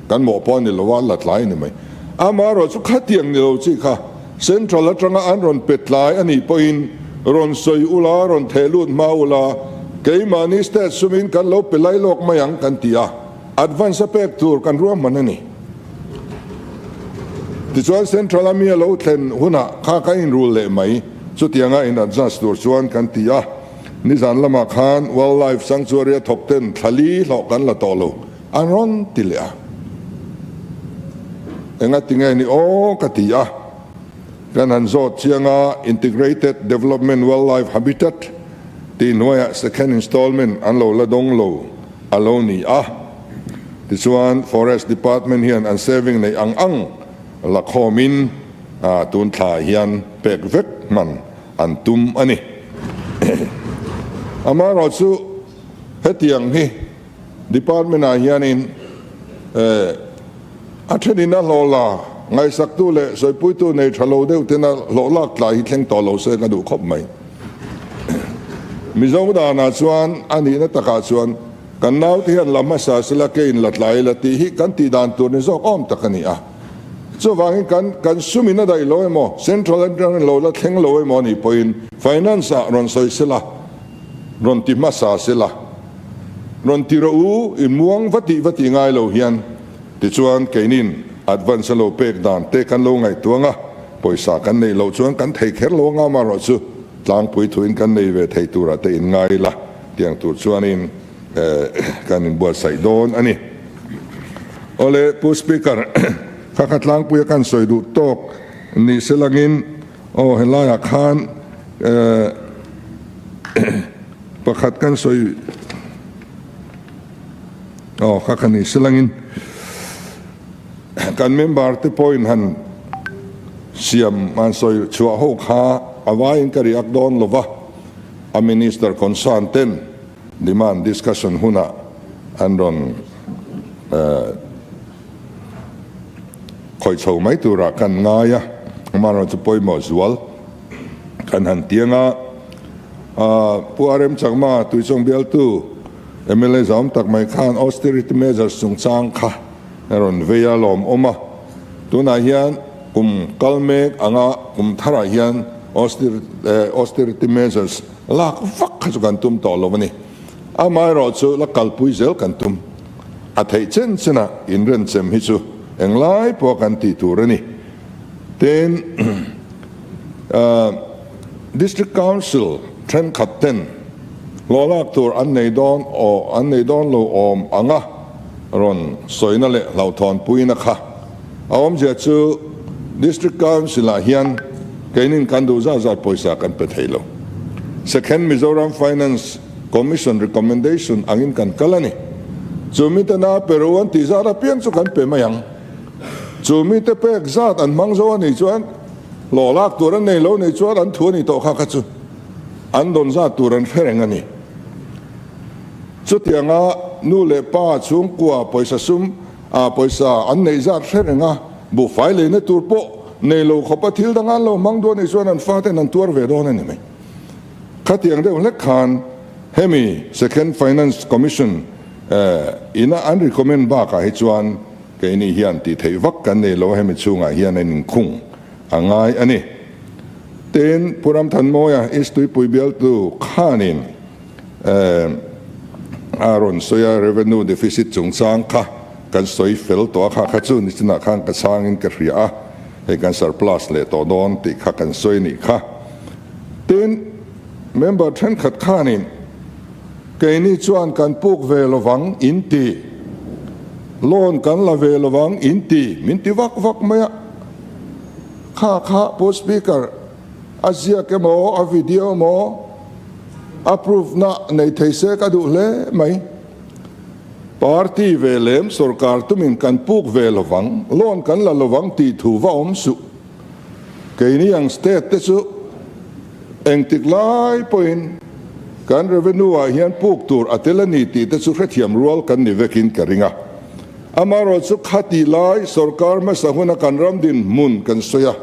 kan mawh pawh a ni lo a, la tlai a ni mai. Amaherawh chu khatiang ni lo chi kha Central atanga an rawn pe tlai a nih pawhin rawn sawi ula, rawn theh lut hma ula, keimahni state sumin kan lo pe lai lawk mai ang kan ti a, advance a pek tur kan ruahman a ni. Tichuan Central a mi a lo thlen hunah kha ka inrul leh mai, chutianga in adjust tur chuan kan ti a. Nizan lamah khan Wildlife Sanctuary a thawk ten thla li hlawh kan la tawh lo an rawn ti leh a. Enga ti nge ni aw ka ti a, kan han zawt chiang a, Integrated Development Wildlife Habitat tih hnuaiah second installment an lo la dawng lo a lo ni a. Tichuan Forest Department hian an saving neih ang ang la khawmin tun thla hian pek vek hman an tum a ni. Amaherawhchu hetiang hi Department ah hianin a thenin a hlawh la ngaihsaktu leh sawipuitu nei tha lo deuh tena hlawh lak tlai hi thleng tawh lo se ka duh khawp mai. Mizo danah chuan a nihna takah chuan kan naute hian la hmasa sela ke in la tlai ila tih hi kan tih dan tur ni zawk awm tak a ni a. Chuvangin kan kan sumin a daih lo emaw Central atangin lo la thleng lo emaw a nih pawhin Finance ah rawn sawi sela rawn ti hmasa sela. Rawn ti rawh u, i muang va tih va tih ngai lo hian. Tichuan, keinin advance a lo pek dan te kan lo ngaihtuang a, pawisa kan neih loh chuan kan thei kher lo anga amaherawh chu tlangpui thuin kan nei ve thei turah te in ngai ila tiang tur chuanin kan inbuatsaih dawn a ni. Awle, Pu Speaker, kha kha tlangpuia kan sawi duh tawk ni selangin aw helaiah khan Pakhat kan sawi aw kha kha ni silangin kan member te pawhin han siam han sawi chhuah ho kha a vaiin ka react dawn lova a minister concern ten demand discussion hunah an rawn khawih chho mai turah kan ngai a, amaherawhchu pawimawh zual kan han tiang a. Pu RM Chakma, Tuichawng bialtu mla zawm tak mai khan austerity measures chungchang kha a rawn vei a lawmawm a. Tunah hian kum kal mek anga kum tharah hian austerity measures lak vak kha chu kan tum tawh lo a ni. Amaherawhchu la kalpui zel kan tum. A theih chen chenah inrenchem hi chu englai pawh kan tih tur a ni. Tin, District Council thenkhat ten hlawh lak tur an nei dawn aw an nei dawn lo awm anga rawn sawina leh hlauhthawnpuina kha a awmzia chu District Council ah hian keinin kan duh zat zat pawisa kan pe thei lo. Second Mizoram Finance Commission recommendation angin kan kal a ni. Chu mitena Peru an tih zat apiang chu kan pe mai ang. Chu mite pek zat an hmang zo a nih chuan hlawh lak tur an nei lo nih chuan an thu a ni tawh kha kha chu an dawn zat tur an hre reng a ni. Chutianga nu leh pa chhungkua pawisa sum ah pawisa an neih zat hre reng a, buhfai leina tur pawh nei lo khawpa thil dang an lo hmang duh a nih chuan an faten an tuar ve dawn a ni mai. Khatiang deuh hlek khan hemi Second Finance Commission ina an recommend bakah hi chuan keini hian tih theih vak kan nei lo a, hemi chhungah hian an inkhung a ngai a ni. Tin, Pu Ramthanmawia East Tuipui bialtu khanin a rawn sawi a, revenue deficit chungchang kha kan sawi fel tawh a, kha kha chu nichinah khan ka chhangin ka hria a, hei kan surplus leh tawh dawn tih kha kan sawi nih kha. Tin, member thenkhat khanin keini chuan kan puk ve lovang in ti, loan kan la ve lovang in ti, min ti vak vak mai a. Kha kha Pu Speaker, a ziak emaw, a video emaw, a proof na nei thei se ka duh hle mai. Party ve lem sorkar tumin kan puk ve lovang, loan kan la lovang tih thu va awm suh. Keini ang state te chu engtik lai pawhin kan revenue ah hian puk tur a tel a ni tih te chu hrethiam rual kan ni vekin ka ring a. Amaherawh chu khati lai sorkar hmasa huna kan ram dinhmun kan sawi a,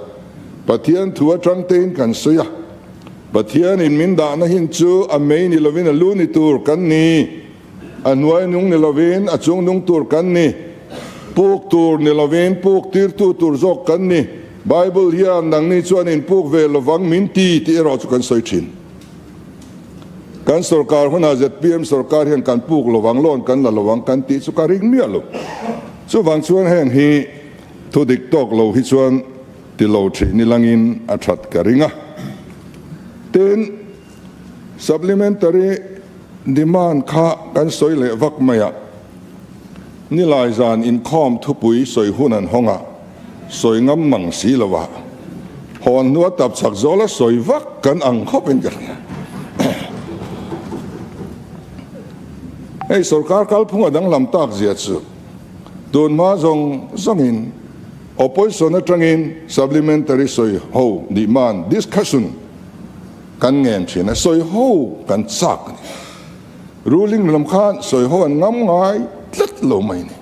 Pathian thu atang tein kan sawi a, Pathianin min dahna hin chu a mei ni lovin a lu ni tur kan ni. A hnuai nung ni lovin a chung nung tur kan ni. Puk tur ni lovin puk tirtu tur zawk kan ni. Bible hian nangni chuan in puk ve lovang min ti tih erawh chu kan sawi thin. Kan sorkar hunah zpm sorkar hian kan puk lovang, loan kan la lovang kan tih chu ka ring miah lo. Chuvang chuan heng hi thu dik tawk lo hi chuan ti lo thin nilangin a that ka ring a. Tin, Supplementary demand kha kan sawi leh vak mai a, nilai zan inkhawm thupui sawi hun an hawng a, sawi ngam mang si lo a, hawn hnua tap chak zawla sawi vak kan ang khawp in ka hria. Hei sorkar kalphung a danglam tak zia chu tun hma zawng zawngin opposition atangin supplementary sawi ho demand discussion Kan ngen thin a, sawi ho kan chak a ni. Ruling lam khan sawi ho an ngam ngai tlat lo mai a ni.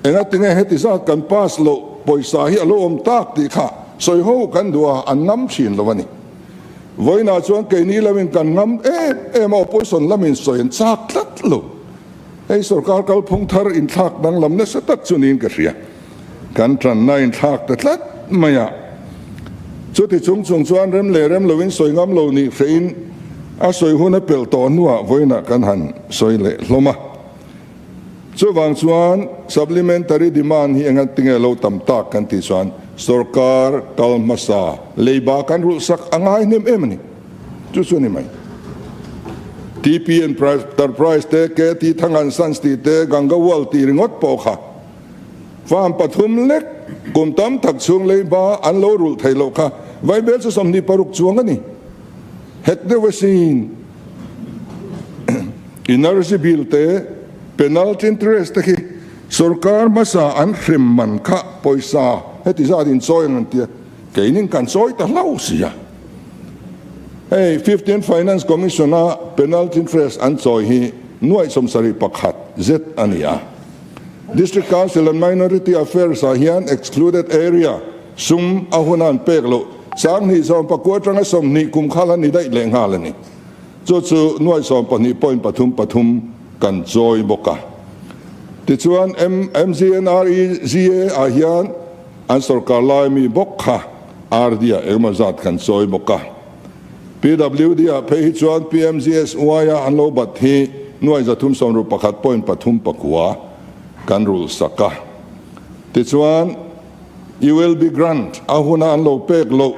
Engatinge heti zat kan pass loh pawisa hi a lo awm tak tih kha sawi ho kan duh a, an ngam thin lo a ni. Vawiinah chuan keini lamin kan ngam em em a, opposition lamin sawi an chak tlat lo. Hei sorkar kalphung thar inthlak danglam nasa tak chu niin ka hria. Kan tanna inthlak ta tlat mai a. Chuti chung chung chuan rem leh rem loin sawi ngam lo nih hrehin a sawi hun a pelh tawh hnuah vawiinah kan han sawi leh hlawm a. Chuvang chuan supplementary demand hi enga tinge lo tam tak kan tih chuan sorkar kal hmasa leiba kan rulhsak a ngai hnem em a ni. Chu chu a ni mai. TP Enterprise te, KT Thang and Sons tih te, Ganga World tih ringawt pawh kha Farm pathum lek kum tam tak chhung leiba an lo rulh theih loh kha vaibel chu 26 chuang a ni. Het deuh asin. Energy bill te, penalty interest te khi sorkar hmasa an hrem man kha pawisa heti zat in chawi ang an tia, keinin kan chawi ta hlau sia. Hei Fifteenth Finance Commission a penalty interest an chawi hi nuaih 71 zet a ni a. District Council and Minority Affairs ah hian excluded area sum a hun a an pek loh. Sanghnih sawmpakua atanga 20 kum kha la ni daih leh nghal a ni. Chu chu nuai sawmpahnih point pathum pathum kan chawi bawk a. Tichuan MGNREGA ah hian an sorkar lai mi bawk kha RD ah engemaw zat kan chawi bawk a. PWD ah phei hi chuan PMGSY a an lo bat hi nuai zathum sawmru pakhat point pathum pakua kan rulh sak a. Tichuan ULB grant a huna an lo pek loh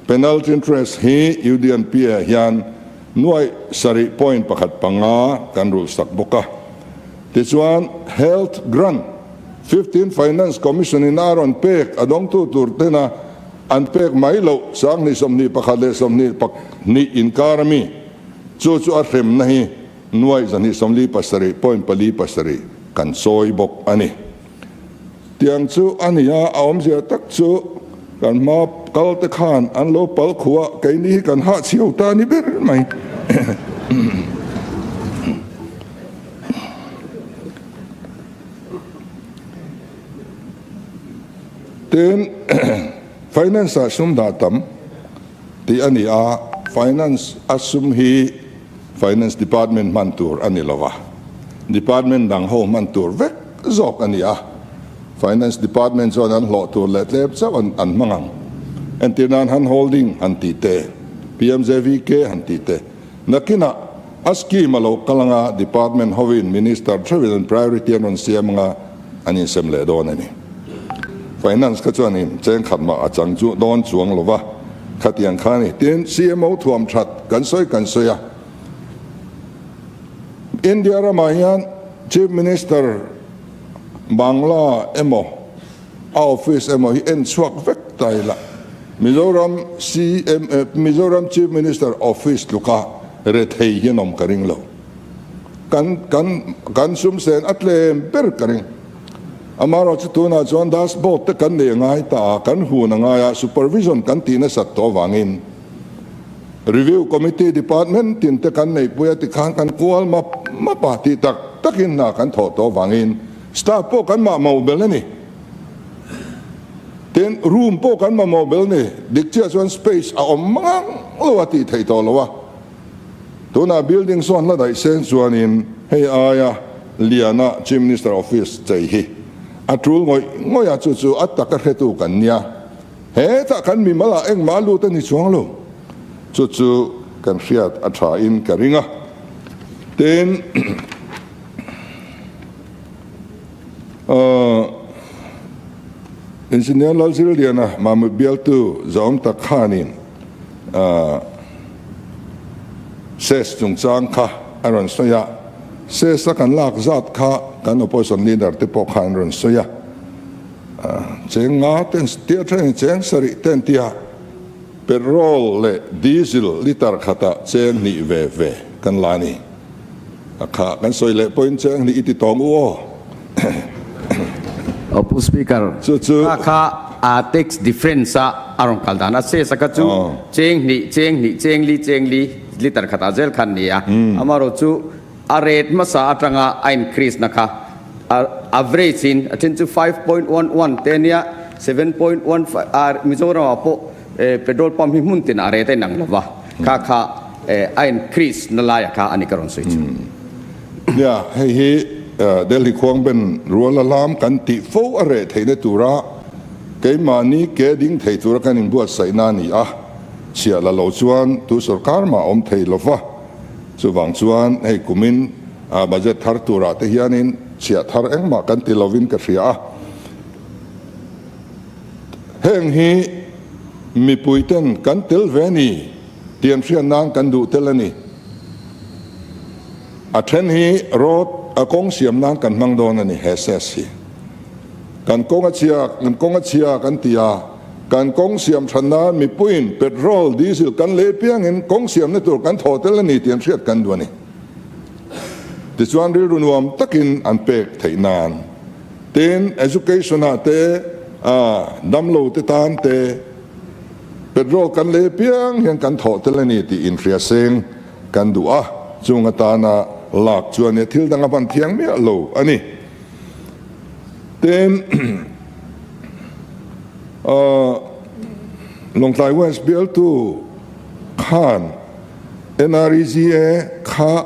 penalty interest hi UDNP ah hian nuai sarih point pakhat panga kan rulh sak bawk a. Tichuan Health Grant 15 Finance Commission in a rawn pek a dawngtu tur tena an pek mai loh 2021 leh 22 inkar ami chu chu a hremna hi nuai 247 point pali pasarih kan chawi bawk a ni. Tiang chu a ni a, a awmzia tak chu kan hma kal te khan an lo pal khuh a, keini hi kan hahchhiau ta a ni ber mai. Tin, finance ah sum dah tam tih a ni a, finance a sum hi finance department hman tur a ni lo va, department dang ho hman tur vek zawk a ni a, finance department chuan an hlawh tur leh tlem chauh an hmang ang. Entir nan hand holding han tih te, PMJVK han tih te, nakinah a scheme a lo kal anga department hovin minister theuhin an priority an rawn siam anga an insem leh dawn a ni. Finance kha chuanin cheng khat mah a chang chu dawn chuang lo va, khatiang kha a ni. Tin, CMO thuam that kan sawi kan sawi a, India ramah hian Chief Minister Bangla emaw a office emaw hi en chhuak vek ta ila, Mizoram CM Mizoram Chief Minister office tluka rethei hian awm ka ring lo. Kan kan kan sum sen a tlem ber ka ring. Amaherawh chu tunah chuan dashboard te kan nei a ngai ta a, kan hun a ngai a, supervision kan tih nasat tawh avangin review committee department tin te kan neihpui a tikhan kan kual map map a tih tak takin hna kan thawh tawh avangin staff pawh kan mahmawh bel a ni. Tin, room pawh kan mamawh bel ni. Dik chiah chuan space a awm mang lo a tih theih tawh lo a. Tunah building sawn hla daih seng chuanin hei aia liana Chief Minister Office chei hi a tul ngawih ngawih a, chu chu a taka hretu kan nia. Hetah kan mimal ah engmah a lut a ni chuang lo. Chu chu kan hriat a tha in ka ring a. Tin, Engineer Lalzirliana Mamut bialtu Zawm tak khanin Ses chungchang kha a rawn sawi a, Ses a kan lak zat kha kan opposition leader te pawh kha an rawn sawi a, cheng nga ten tia thenin cheng sarih ten tia petrol leh diesel litre khatah cheng hnih ve ve kan la a ni. A kha kan sawi leh pawhin cheng hnih i ti tawng u aw. Aw Pu Speaker, Chu chu. Kha kha a tax difference a a rawn kal dan a ses a kha chu cheng hnih, cheng hnih, cheng li, cheng li liter khatah zel khan ni a. Amaherawh chu a rate hmasa atanga a increase na kha a average in a then chu 5.11 te ania 7.15 a Mizoram ah pawh petrol pump hi hmun tinah a rate a inang lova kha kha a increase na laia kha a ni ka rawn sawi chu. Nia, hei hi Delhi khuangben rual a lam kan tih fo a reh theihna tura keimahni ke ding thei tura kan inbuatsaihna a ni a, chhiah la lo chuan tu sorkar mah a awm thei lo va, chuvang chuan hei kumin budget thar turah te hianin chhiah thar engmah kan ti lovin ka hria a. Heng hi mipuiten kan tel ve ni tih an hriat nan kan duh tel a ni. A then hi road a kawng siam nan kan hmang dawn a ni he ses hi. Kan kawng a chhia, kan kawng a chhia kan ti a, kan kawng siam than nan mipuiin petrol, diesel kan lei piangin kawng siamna tur kan thaw tel a ni tih an hriat kan duh a ni. Tichuan rilru nuam takin an pek theih nan. Tin, education ah te, damlo te tan te petrol kan lei piang hian kan thawh tel a ni tih inhria seng kan duh a, chung atana lak chuan nia thil dang a hman thiang miah lo a ni. Tin, Lawngtlai West bialtu khan NREGA kha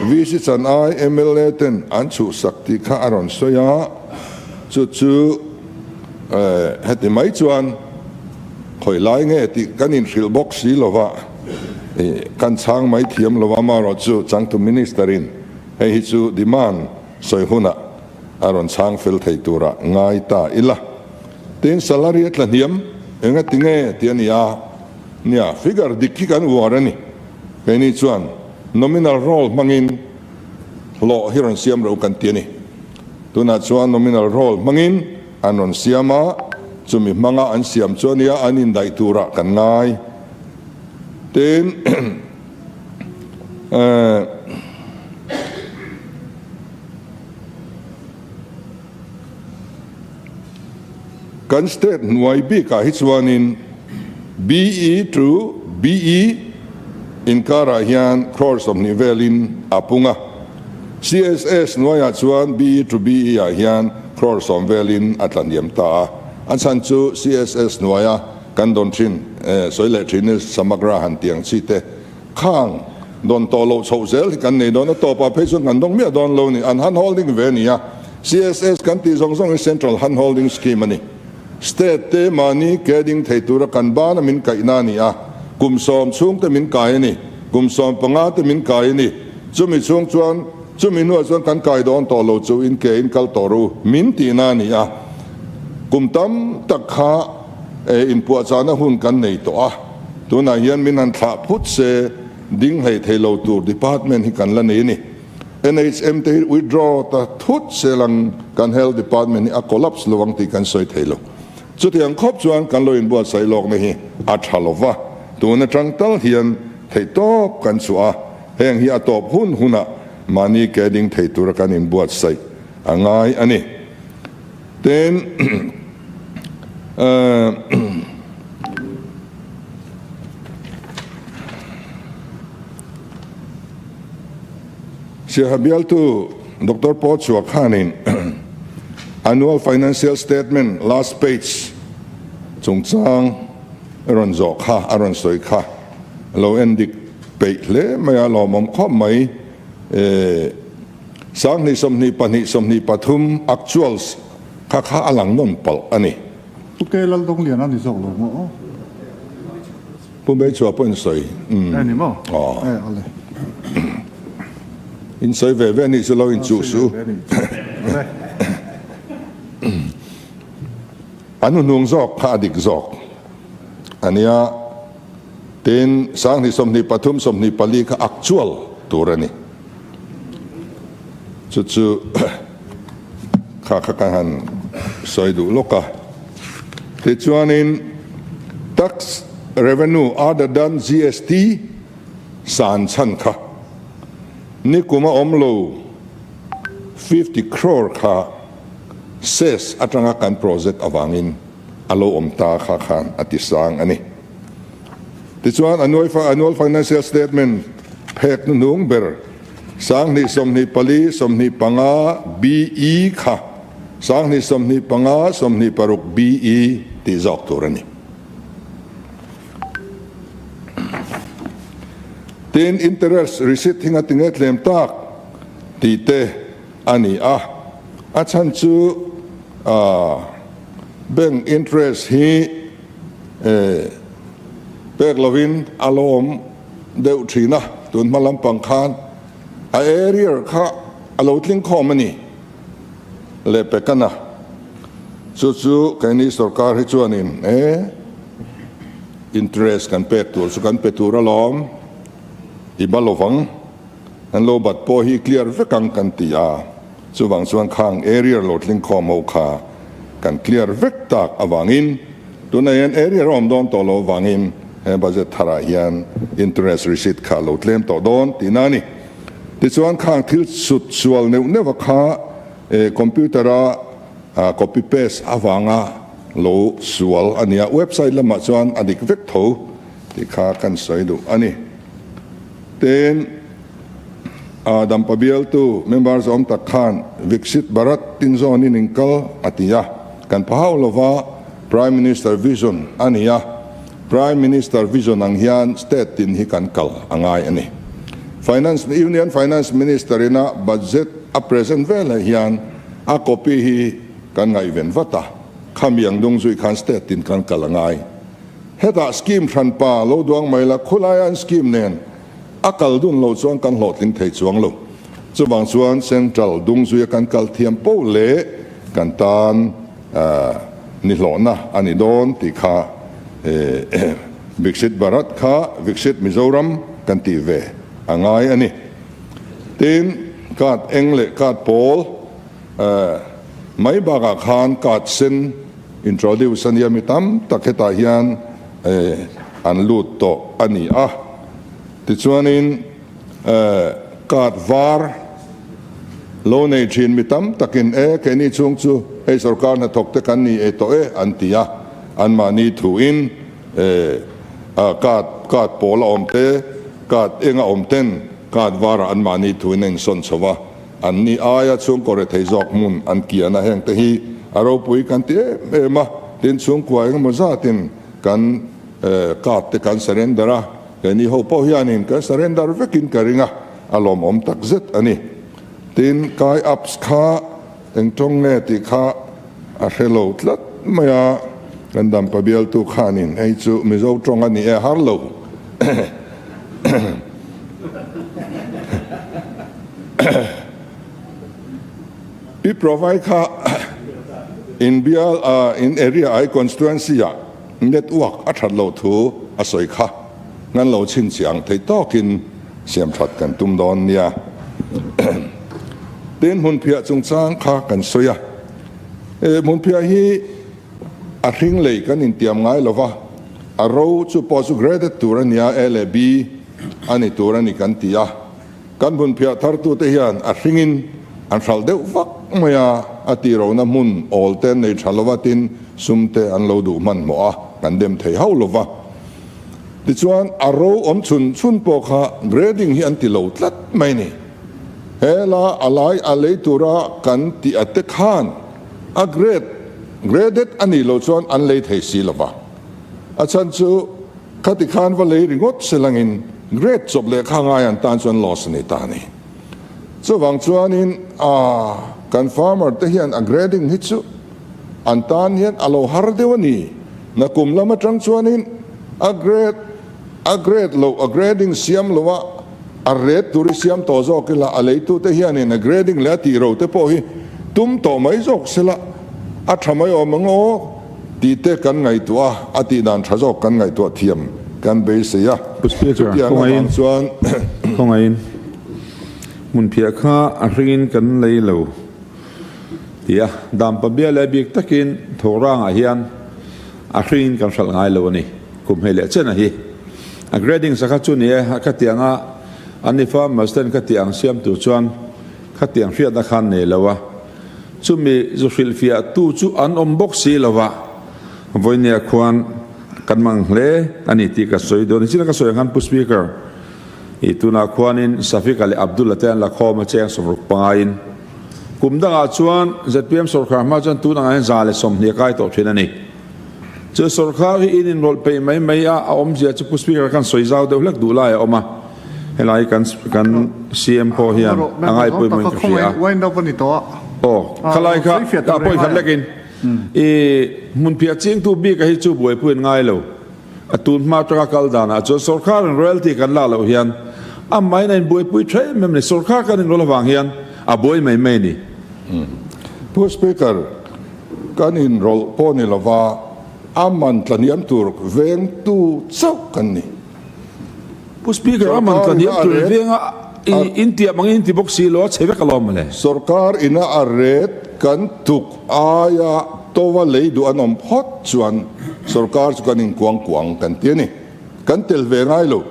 VC chan ai mla ten an chhuhsak tih kha a rawn sawi a, chu chu heti mai chuan khawi lai nge tih kan inhrilh bawk si lova, kan chhang mai thiam lova, amaherawhchu changtu Minister in hei hi chu demand sawi hunah a rawn chhang fel thei tura ngai ta ila. Tin, salary a tla hniam enga ti nge tih a ni a, nia, figure dik hi kan uar a ni. Keini chuan nominal roll hmangin hlawh hi rawn siam ro kan ti a ni. Tunah chuan nominal roll hmangin an rawn siam a, chumi hmanga an siam chu a nia, an indaih turah kan ngai. Tin, eh. Kan state hnuai bikah hi chuanin BE to BE inkarah hian crore 20 velin a pung a, CSS hnuaiah chuan BE to BE ah hian crore 10 velin a tlaniam ta a. A chhan chu CSS hnuaia kan dawn thin, sawi leh thin i Samagra han tiang chi te Khang dawn tawh loh chhoh zel hi kan nei dawn a, tawpah phei chuan kan dawng miah dawn lo ni. An hand holding ve a ni a, CSS kan tih zawng zawng hi Central Hand Holding Scheme a ni. State te mahni ke ding thei tura kan bana min kaihna a ni a, kum 10 chhung te min kai a ni, kum 15 te min kai a ni. Chumi chhung chuan, chumi hnuah chuan kan kai dawn tawh lo chu in ke in kal tawh ru min tihna a ni a. Kum tam tak kha inpuahchahna hun kan nei tawh a. Tunah hian min han thlah phut se ding hlei thei lo tur department hi kan la nei a ni. NHM te hi withdraw ta thut se lang kan health department hi a collapse lo ang tih kan sawi thei lo. Chutiang khawp chuan kan lo inbuatsaih lawkna hi a tha lo va, tun atang tal hian theihtawp kan chhuah a, heng hi a tawp hun hunah mahni ke ding thei tura kan inbuatsaih a ngai a ni. Tin, Siaha bialtu Doctor Paul Chua khanin Annual Financial Statement last page chungchang a rawn zawh kha, a rawn sawi kha a lo en dik peih hle mai a, lawmawm khawp mai. 2022 23 actuals kha kha a lang nawn palh a ni. Pu K Laldawng Lian a ni zawk lo maw aw? Pu Beichhua pawh in sawi. E ni maw? Aw. E ale. In sawi ve ve anih chu lo in chuh suh. Ale. An hnuhnung zawk kha a dik zawk a nia. Tin, 2023 24 kha actual tur a ni. Chu chu kha kha ka han sawi duh lawk a. Tichuanin tax revenue other than GST san chhan kha nikum a awm lo 50 crore kha cess atanga kan project avangin a lo awm ta kha khan a ti sang a ni. Tichuan, Annual Financial Statement phek hnuhnung ber 2024 25 BE kha 2025 26 BE tih zawk tur a ni. Tin, interest receipt hi ngati nge tlem tak tih te a ni a, a chhan chu bank interest hi Pek lovin a lawm deuh thin a, tun hma lampang khan a area kha a lo tling khawm a ni leh pek a na. Chu chu keini sorkar hi chuanin e interest kan pek tur chu kan pe tur alawm i ba lovang, an lo bat pawh hi clear vek ang kan ti a, chuvang chuan khang area lo tling khawm ho kha kan clear vek tak avangin Tunah hian area a awm dawn tawh loh avangin he budget tharah hian interest receipt kha a lo tlem tawh dawn tihna a ni. Tichuan khang thil sut sual neuh neuh a kha computer a copy paste avanga lo sual a nia, website lamah chuan a dik vek tho tih kha kan sawi duh a ni. Tin, Dampa bialtu member zawm tak khan Viksit Bharat tinzawnin inkal a ti a, kan pha hauh lova Prime Minister vision a ni a. Prime Minister vision ang hian state tin hi kan kal a ngai a ni. Finance Union Finance Minister ina budget a present veleh hian a copy hi kan ngaihven vat a, khami ang dung zui khan state tin kan kal a ngai. Hetah scheme hranpa lo duang mai la, khulaia an scheme nen a kal dun lo chuan kan hlawhtling thei chuang lo. Chuvang chuan Central dung zuia kan kal thiam poh leh kan tan ni hlawhna a ni dawn tih kha Viksit Bharat kha Viksit Mizoram kan tih ve a ngai a ni. Tin, card eng leh card pawl mai bakah khan card sen introduce a nia mi tam tak hetah hian an lut tawh a ni a. Tichuanin card var lo nei thin mi tam takin e keini chhung chu hei sorkar hnathawk te kan ni e tawh e an ti a, anmahni thuin card card pawl a awm te, card eng a awm ten card varah anmahni thuin a insawn chho a, anni aia chhungkaw rethei zawk hmun an kian a, heng te hi a ropui kan ti em em a, tin chhungkua engemaw zatin kan card te kan surrender a. Keini ho pawh hianin kan surrender vekin ka ring a, a lawmawm tak zet a ni. Tin, Kai Ups kha eng tawng nge tih kha a hre lo tlat mai a, kan dampa bialtu khanin hei chu Mizo tawng a ni e har lo. Pi Provai kha in bial in area ai constituency ah Network a that loh thu a sawi kha ngan lo chhinchhiah ang thei tawkin siam that kan tum dawn nia. Tin, hmunphiah chungchang kha kan sawi a, e hmunphiah hi a hring lei kan intiam ngai lo va, a ro chu pawh chu graded tur a nia, A leh B a ni tur a ni kan ti a. Kan hmunphiah thartute hian a hringin an hralh deuh vak mai a, a tihrohna hmun awl te an nei tha lova tin sum te an lo duh hmanhmawh a, kan dem thei hauh lova. Tichuan a ro awm chhun chhun pawh kha grading hi an ti lo tlat mai ni. He la a lai a lei tura kan tih a te khan a grade graded a nih loh chuan an lei thei si lova. A chhan chu Khati khan va lei ringawt se langin grade chawp lehkha ngai an tan chuan loss a ni ta a ni. Chuvang chuanin a kan farmer te hian a grading hi chu an tan hian a lo har deuh a ni. Nakum lam atang chuanin a grade a grade loh a grading siam loh a a ret tur hi siam tawh zawk ila a leitute hianin a grading leh a tih ro te pawh hi tum tawh mai zawk sela a tha mai awm ang aw. Tih te kan ngaihtuah a, a tih dan tha zawk kan ngaihtuah thiam kan beisei a. Pu Speaker, Chutiang khawngaihin, avang chuan. Khawngaihin, hmunphiah kha a hringin kan lei lo ti a, Dampa bia leh bik takin Thawkrangah hian a hringin kan hralh ngai lo a ni. Kum hei leh chen a hi. A grading sakha chu ni e, a khatianga an ni farmers ten khatiang siam tur chuan khatiang hriatna khan nei lo a. Chumi zu hrilhfiah tu chu an awm bawk si lo va, vawinia khuan kan mang hle a ni tih ka sawi dawn. Nichina ka sawi ang khan Pu Speaker, i tunah khuanin Safika leh Abdullah te an la khawm a cheng 60 pangaiin. Kum dangah chuan zpm sawrkhar hma chuan tun angah hian 120 a kai tawh thin a ni. Chu sawrkhar hi in inrawlh peih mai mai a, a awmzia chu Pu Speaker khan sawi zau deuh hlek duh lai a awm a. Helai kan kan CM pawh hian a ngaipawimawhin ka hria a. Aw, khalai kha a pawi khat lekin i hmunphiah chingtu bika hi chu buaipui an ngai lo. A tun hma atanga kal danah chuan sawrkharin royalty kan lak loh hian a main a inbuaipui tha em em a ni. Sawrkhar kan inrawlh avang hian a buai mai mai a ni. Pu Speaker, kan inrawlh pawh ni lova a man tlahniam tur vengtu chauh kan ni. Pu Speaker, a man tlahniam tur venga in tiam angin in ti bawk si lo a, chhe vek alawm mawle. Sorkar ina a ret kan tuk aia towa lei duh an awm phawt chuan sorkar chu kan inkuang kuang kan ti a ni. Kan tel ve ngai lo.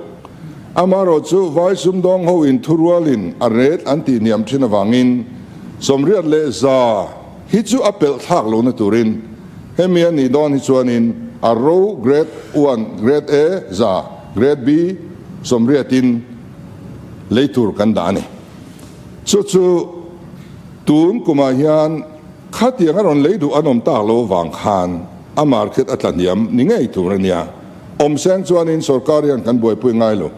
Amaherawh chu vai sumdawng ho in thurualin a ret an tih hniam thin avangin 81 hi chu a pelh thlak lohna turin hemi a nih dawn hi chuanin a ro grade one, grade A za, grade B sawmriatin lei tur kan dah a ni. Chu chu tun kumah hian khatiang a rawn lei duh an awm tak lo vang khan a market a tlahniam ni ngei tur a nia. Awm seng chuanin sorkar hian kan buaipui ngai lo.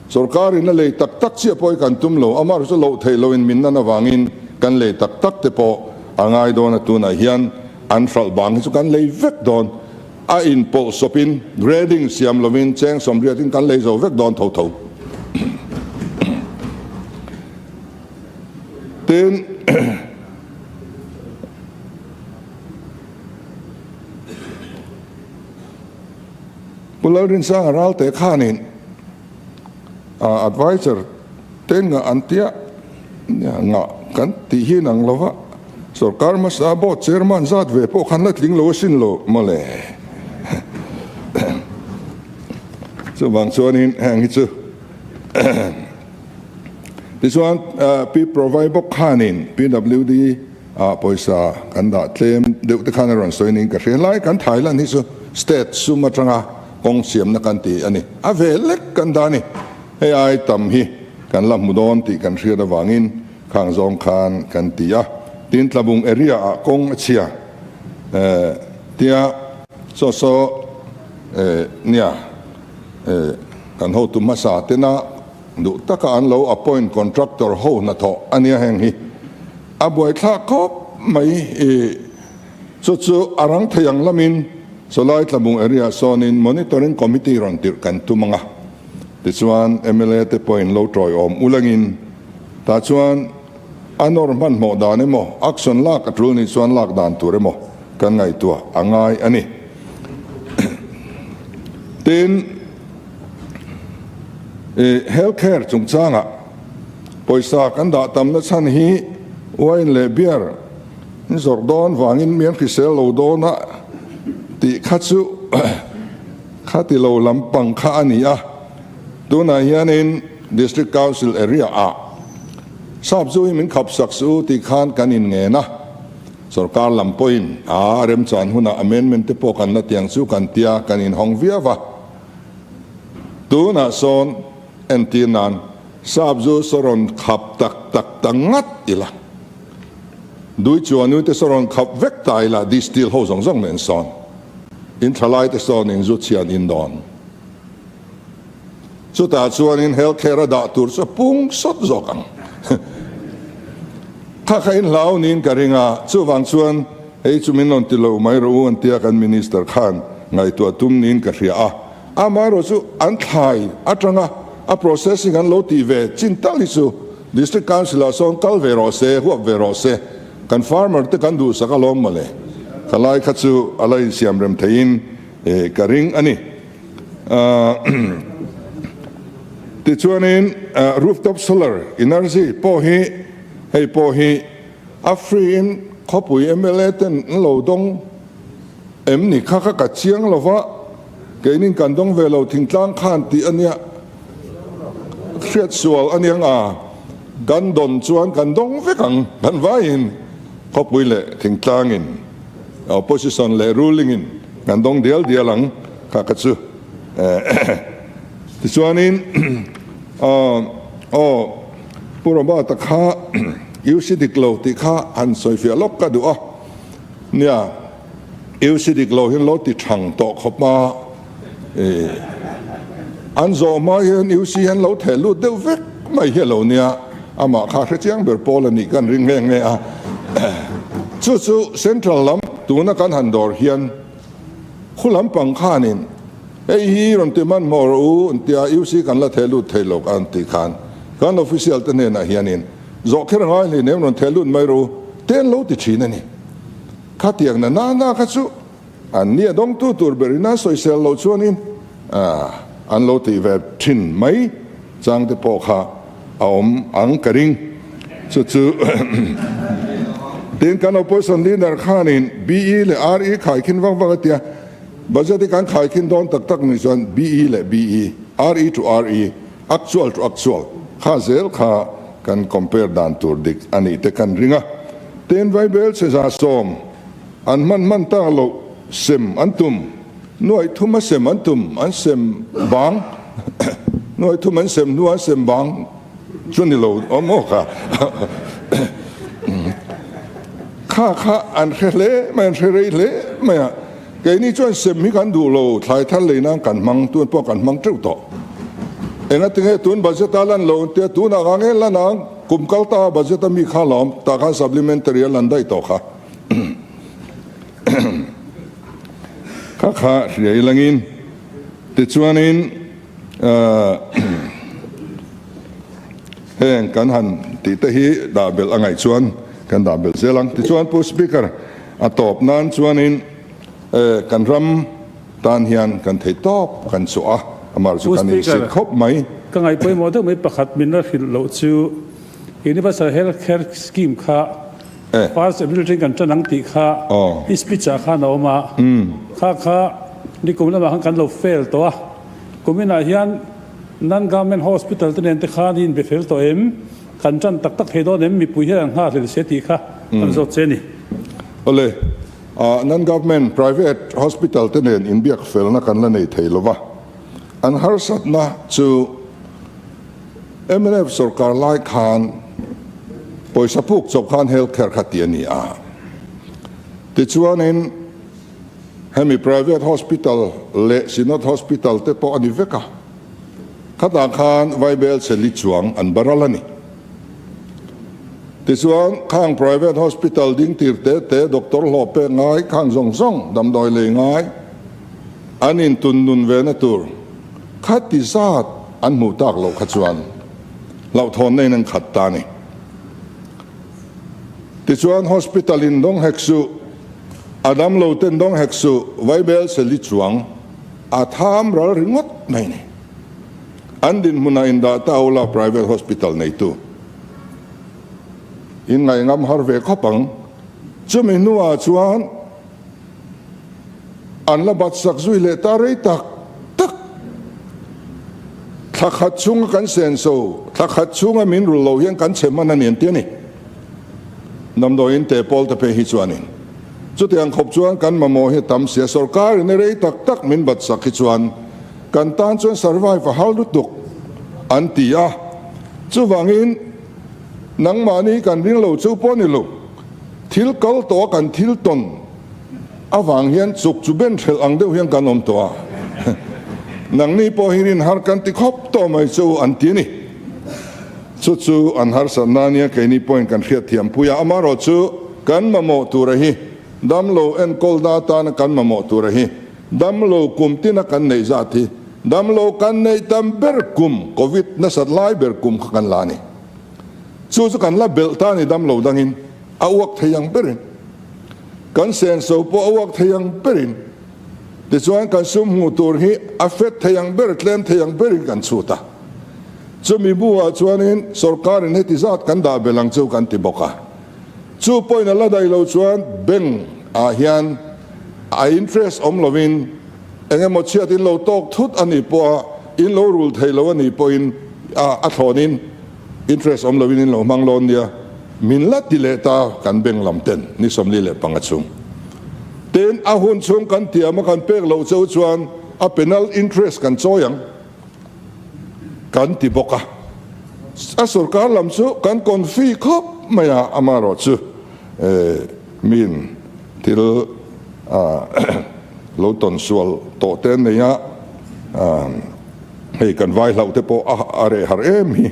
Sorkar in a lei tak tak chiah pawh hi kan tum lo, amaherawh chu loh theih loin min nan avangin kan lei tak tak te pawh a ngai dawn a, tunah hian an hralh bang hi chu kan lei vek dawn. A inpawlh sawpin grading siam lovin cheng sawmriatin kan lei zo vek dawn tho tho. Tin, Pu Lalrinsanga Ralte khanin adviser te ngah an tia ngah kan tih hi nang lova sorkar hmasa board chairman zat ve pawh khan la tling lo asin lo mawle. Chuvang chuanin heng hi chu tichuan Pi Provai bawk khanin PWD Ah pawisa kan dah tlem deuh te khan a rawn sawi niin ka hria. Helai kan Thailand hi chu state sum atanga kawng siamna kan ti a ni. A ve lek kan dah a ni. Hei ai tam hi kan la hmu dawn tih kan hriat avangin khang zawng khan kan ti a. Tin Tlabung area ah kawng a chhia eh tia saw saw eh nia eh kan hotu hmasa tena duh taka an lo appoint contractor ho hnathawh a nia heng hi. A buaithlak khawp mai i chu chu a rang thei ang lamin chawlai Tlabung area sawnin Monitoring Committee rawn tirh kan tum ang a, tichuan mla te pawhin lo tawiawm ulangin tah chuan a nawr hmanhmawh dan emaw action lak a tul nih chuan lak dan tur emaw kan ngaihtuah a ngai a ni. Tin, i health care chungchangah Pawisa kan dah tamna chhan hi wine leh beer in zawrh dawn vangin mi an hrisel lo dawn a tih kha chu kha ti lo lampang kha a ni a. Tunah hianin District Council area ah sap zu hi min khap sak suh u tih khan kan inngen a, sorkar lam pawhin a remchan hunah amendment te pawh kan la tiang chu kan tia kan inhawng viau va. Tunah sawn entir nan Sap zu saw rawn khap tak tak ta ngat ila, dui chuanui te saw rawn khap vek ta ila, distill ho zawng zawng nen sawn in thalai te sawn in zu chhian in dawn. Chutah chuan in health care a dah tur chu a pung sawt zawk ang. Kha kha in hlau niin ka ring a, chuvang chuan hei chu min rawn ti lo mai rawh u an tia kan minister khan ngaihtuah tum niin ka hria a. Amaherawh chu an thlai atanga a processing an lo tih ve chin tal hi chu District Council ah sawn kal ve rawh se, huap ve rawh se, kan farmer te kan duhsak alawm mawle. Ka lai kha chu a la insiam rem theiin ka ring a ni. Tichuanin rooftop solar energy pawh hi hei pawh hi a free in khawpui mla ten an lo dawng Em ni kha kha ka chiang lo va, keinin kan dawng ve lo thingtlang khan tih a nia, hriat sual a niang a, kan dawn chuan kan dawng vek ang, kan vaiin khawpui leh thingtlangin, opposition leh ruling in kan dawng dial dial ang kha kha chu. Tichuanin aw Pu Robert-a kha UC dik lo tih kha han sawifiah lawk ka duh a. Nia, UC dik lo hian lo ti thang tawh khawp a, an zawh hma hian UC hian lo theh lut deuh vek mai hi a lo nia, amah kha hre chiang ber pawl a nih kan ring nghe nghe a. Chu chu Central lam tuna kan han dawr hian khu lampang khanin hei hi rawn ti hmanhmawh rawh u an tia UC kan la theh lut thei lo an tih khan kan official te hnenah hianin Zawh kher a ngai hlei nem rawn theh lut mai rawh u, te an lo ti thin a ni. Khatiang na na na kha chu an nia dawngtu tur berin an sawisel loh chuanin an lo tih ve thin mai chang te pawh kha a awm ang ka ring. Chu chu tin kan opposition leader khanin BE leh RE khaikhin vang vang a tia, budget hi kan khaikhin dawn tak tak ni chuan BE leh BE, RE to RE, Actual to actual kha zel kha kan compare dan tur dik a nih te kan ring a. Tin Vaibel che 100 an hman hman tak loh sem an tum, nuaih thum a sem an tum, an sem bang, nuaih thum an sem hnu an sem bang chu ni lo awm aw kha. Kha kha an hre hle mai, an hre rei hle mai a. Keini chuan sem hi kan duh lo, thlai thar lei nan kan hmang, tun pawh kan hmang teuh tawh. Engatinge tun budget a lan lo tia tunah nga nge lan ang, kum kal ta a budget a mi kha la awm, tah khan supplementary a lan daih tawh kha. Kha kha hria ilangin tichuanin heng kan han tih te hi dah belh a ngaih chuan kan dah belh zel ang. Tichuan Pu Speaker, a tawp nan chuanin kan ram tan hian kan thei tawp kan chhuah a, amah chu Pu kan Speaker, insit khawp mai. Ka ngaih pawimawh deuh mai pakhat min la hrilh loh chu Universal Health Care Scheme kha First April atangin kan tan ang tih kha i speech ah khan a awm a, kha kha nikum lamah khan kan lo fail tawh a, kuminah hian Non-Government Hospital te nen te khan i inbe fel tawh em? Kan tan tak tak thei dawn em? Mipui hian an nghak hlel se tih kha kan zawt che a ni. Awle, Non-Government Private Hospital te nen inbiak felna kan la nei thei lova, an harsatna chu mnf sorkar lai khan pawisa puk chawp khan health care kha ti a ni a. Tichuanin hemi private hospital leh Synod Hospital te pawh a ni vek a, khatah khan Vaibel cheli chuang an baral a ni. Tichuan khang private hospital ding tir te te doctor hlawh pek ngai khang zawng zawng damdawi lei ngai an intun nun ve na tur khati zat an hmuh tak loh kha chuan hlauhthawnna in an khat ta a ni. Tichuan hospital in dawng hek suh, a damlo ten dawng hek suh, Vaibel seli chuang a tham ral ringawt mai a ni. An dinhmunah indah ta ula private hospital neitu in ngaihngam har ve khawp ang. Chumi hnuah chuan An la bat sak zui leh ta rei tak tak. Thla khat chhunga kan senso, thla khat chhunga min rul lo hian kan chhe hman a ni an ti a ni. Damdawiin te pawl te phei hi chuanin chutiang khawp chuan kan mamawh hi a tam sia, sorkar in a rei tak tak min bat sak hi chuan kan tan chuan survive a har lutuk an ti a. Chuvangin nangmahni kan ring lo chu pawh ni lo, thil kal tawh a kan thil tawn Avang hian chuk chu ben hrelh ang deuh hian kan awm tawh a, nangni pawh hi rin har kan ti khawp tawh mai chu an ti a ni. Chu chu an harsatna ania keini pawhin kan hriatthiam pui a, amaherawh chu kan mamawh tura hi damlo enkawlna atana kan mamawh tura hi damlo kum tina kan neih zat hi damlo kan neih tam ber kum covid nasat lai ber kum kha kan la a ni. Chu chu kan la belh ta a ni damlo dangin a uak thei ang berin. Kan senso pawh a uak thei ang berin, tichuan kan sum hmuh tur hi a fet thei ang ber, tlem thei ang berin kan chhut a. Chumi buah chuanin sorkarin heti zat kan dah belh ang chu kan ti bawk a. Chu pawhin a la daih lo chuan bank ah hian a interest awm lovin eng emaw chhiat in lo tawk thut a nih pawha in lo rul thei lo a nih pawhin a thlawnin Interest awm loin in lo hmang lawn nia, min la ti leh ta kan bank lam ten ni 45 chhung. Tin, a hun chhung kan tiam a kan pek loh cheu chuan a penal interest kan chawi ang kan ti bawk a. A sorkar lam chu kan confi khawp mai a, amaherawh chu min thil lo tawn sual tawh te an nei a. Hei kan vai hlauh te pawh a reh har em hi.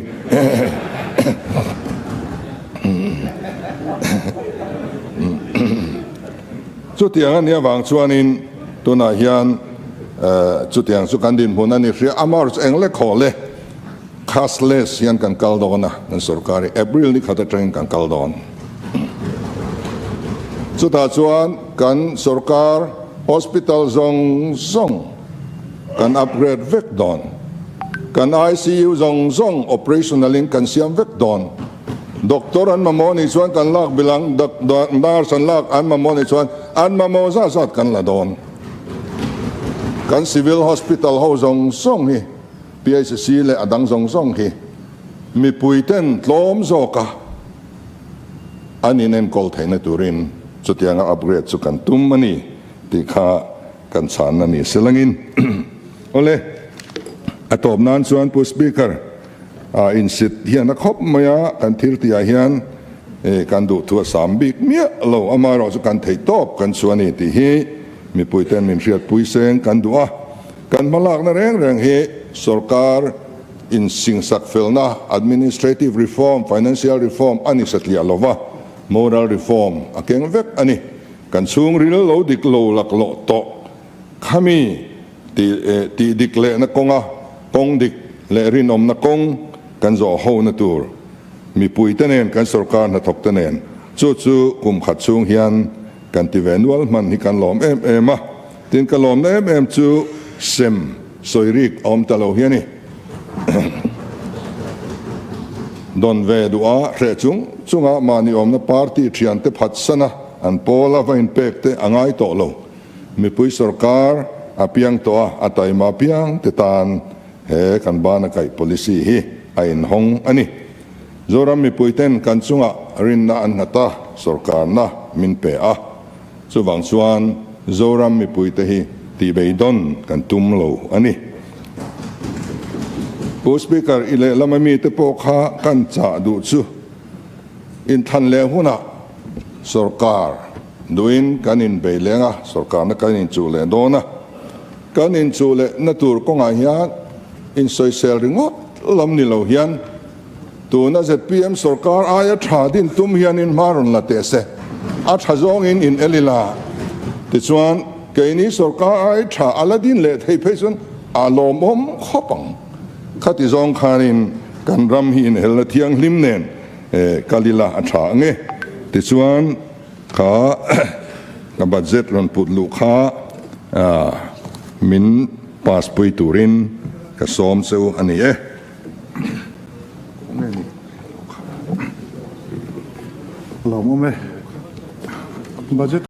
Chutiang a nih avang chuanin tunah hian chutiang chu kan dinhmun a ni hria a, March eng lek haw le cashless hian kan kal dawn a, kan sorkar hi April ni khat atangin kan kal dawn. Chutah chuan kan sorkar hospital zawng zawng Kan upgrade vek dawn. Kan ICU zawng zawng operational in kan siam vek dawn. Doctor an mamawh nih chuan kan lak bil ang, nurse an lak an mamawh nih chuan an mamawh zat zat kan la dawn. Kan civil hospital ho zawng zawng hi PHC leh a dang zawng zawng hi mipui ten tlawm zawk a an inenkawl theihna turin chutianga upgrade chu kan tum a ni tih kha Kan chhanna ni selangin awle a tawp nan chuan Pu Speaker a insit hian a khawp mai a, kan thil tihah hian kan duhthu a sam bik miah lo, amaherawh chu kan theih tawp kan chu a ni tih hi Mipuiten min hriatpui seng kan duh a, kan hmalakna reng reng hi sorkar insingsak felna, administrative reform, financial reform a ni satliah lova, moral reform a keng vek a ni. Kan chhungril lo dik lo laklawh tawh khami tih dik lehna kawnga kawng dik leh rinawmna kawng kan zawh hona tur mipuite nen kan sorkar hnathawkte nen chu chu kum khat chhung hian kan ti ve nual hman hi kan lawm em em a, tin ka lawmna em em chu sem sawi rik a awm ta lo hi a ni. Dawn ve duh a hreh chung chunga mahni awmna party thiante phatsana an pawla va inpek te a ngai tawh lo. Mipui sorkar a piang tawh a, a taima piang te tan he kan bana kaih policy hi a inhawng a ni. Zoram mipuiten kan chungah rinna an nghat a, sorkarna min pe a. Chuvang chuan Zoram mipuite hi tihbeidawn kan tum lo a ni. Pu Speaker, i lehlama mite pawh kha kan chah duh chu inthan leh hunah sorkar duhin kan inbei leng a, sorkarna kan inchuh leh dawn a. Kan inchuh lehna tur kawngah hian insawisel ringawt lam ni lo hian tuna zpm sorkar aia tha din tum hianin hma rawn la teh se, a tha zawngin in el ila. Tichuan, keini sorkar ai tha a la din leh thei phei chuan a lawmawm khawp ang. Khati zawng khanin kan ram hi inhelna thianghlim nen kal ila a tha ang e. Tichuan, Kha ka budget rawn put luh kha min pass pui turin ka sawm che u a ni e. Lawmawm e. Budget.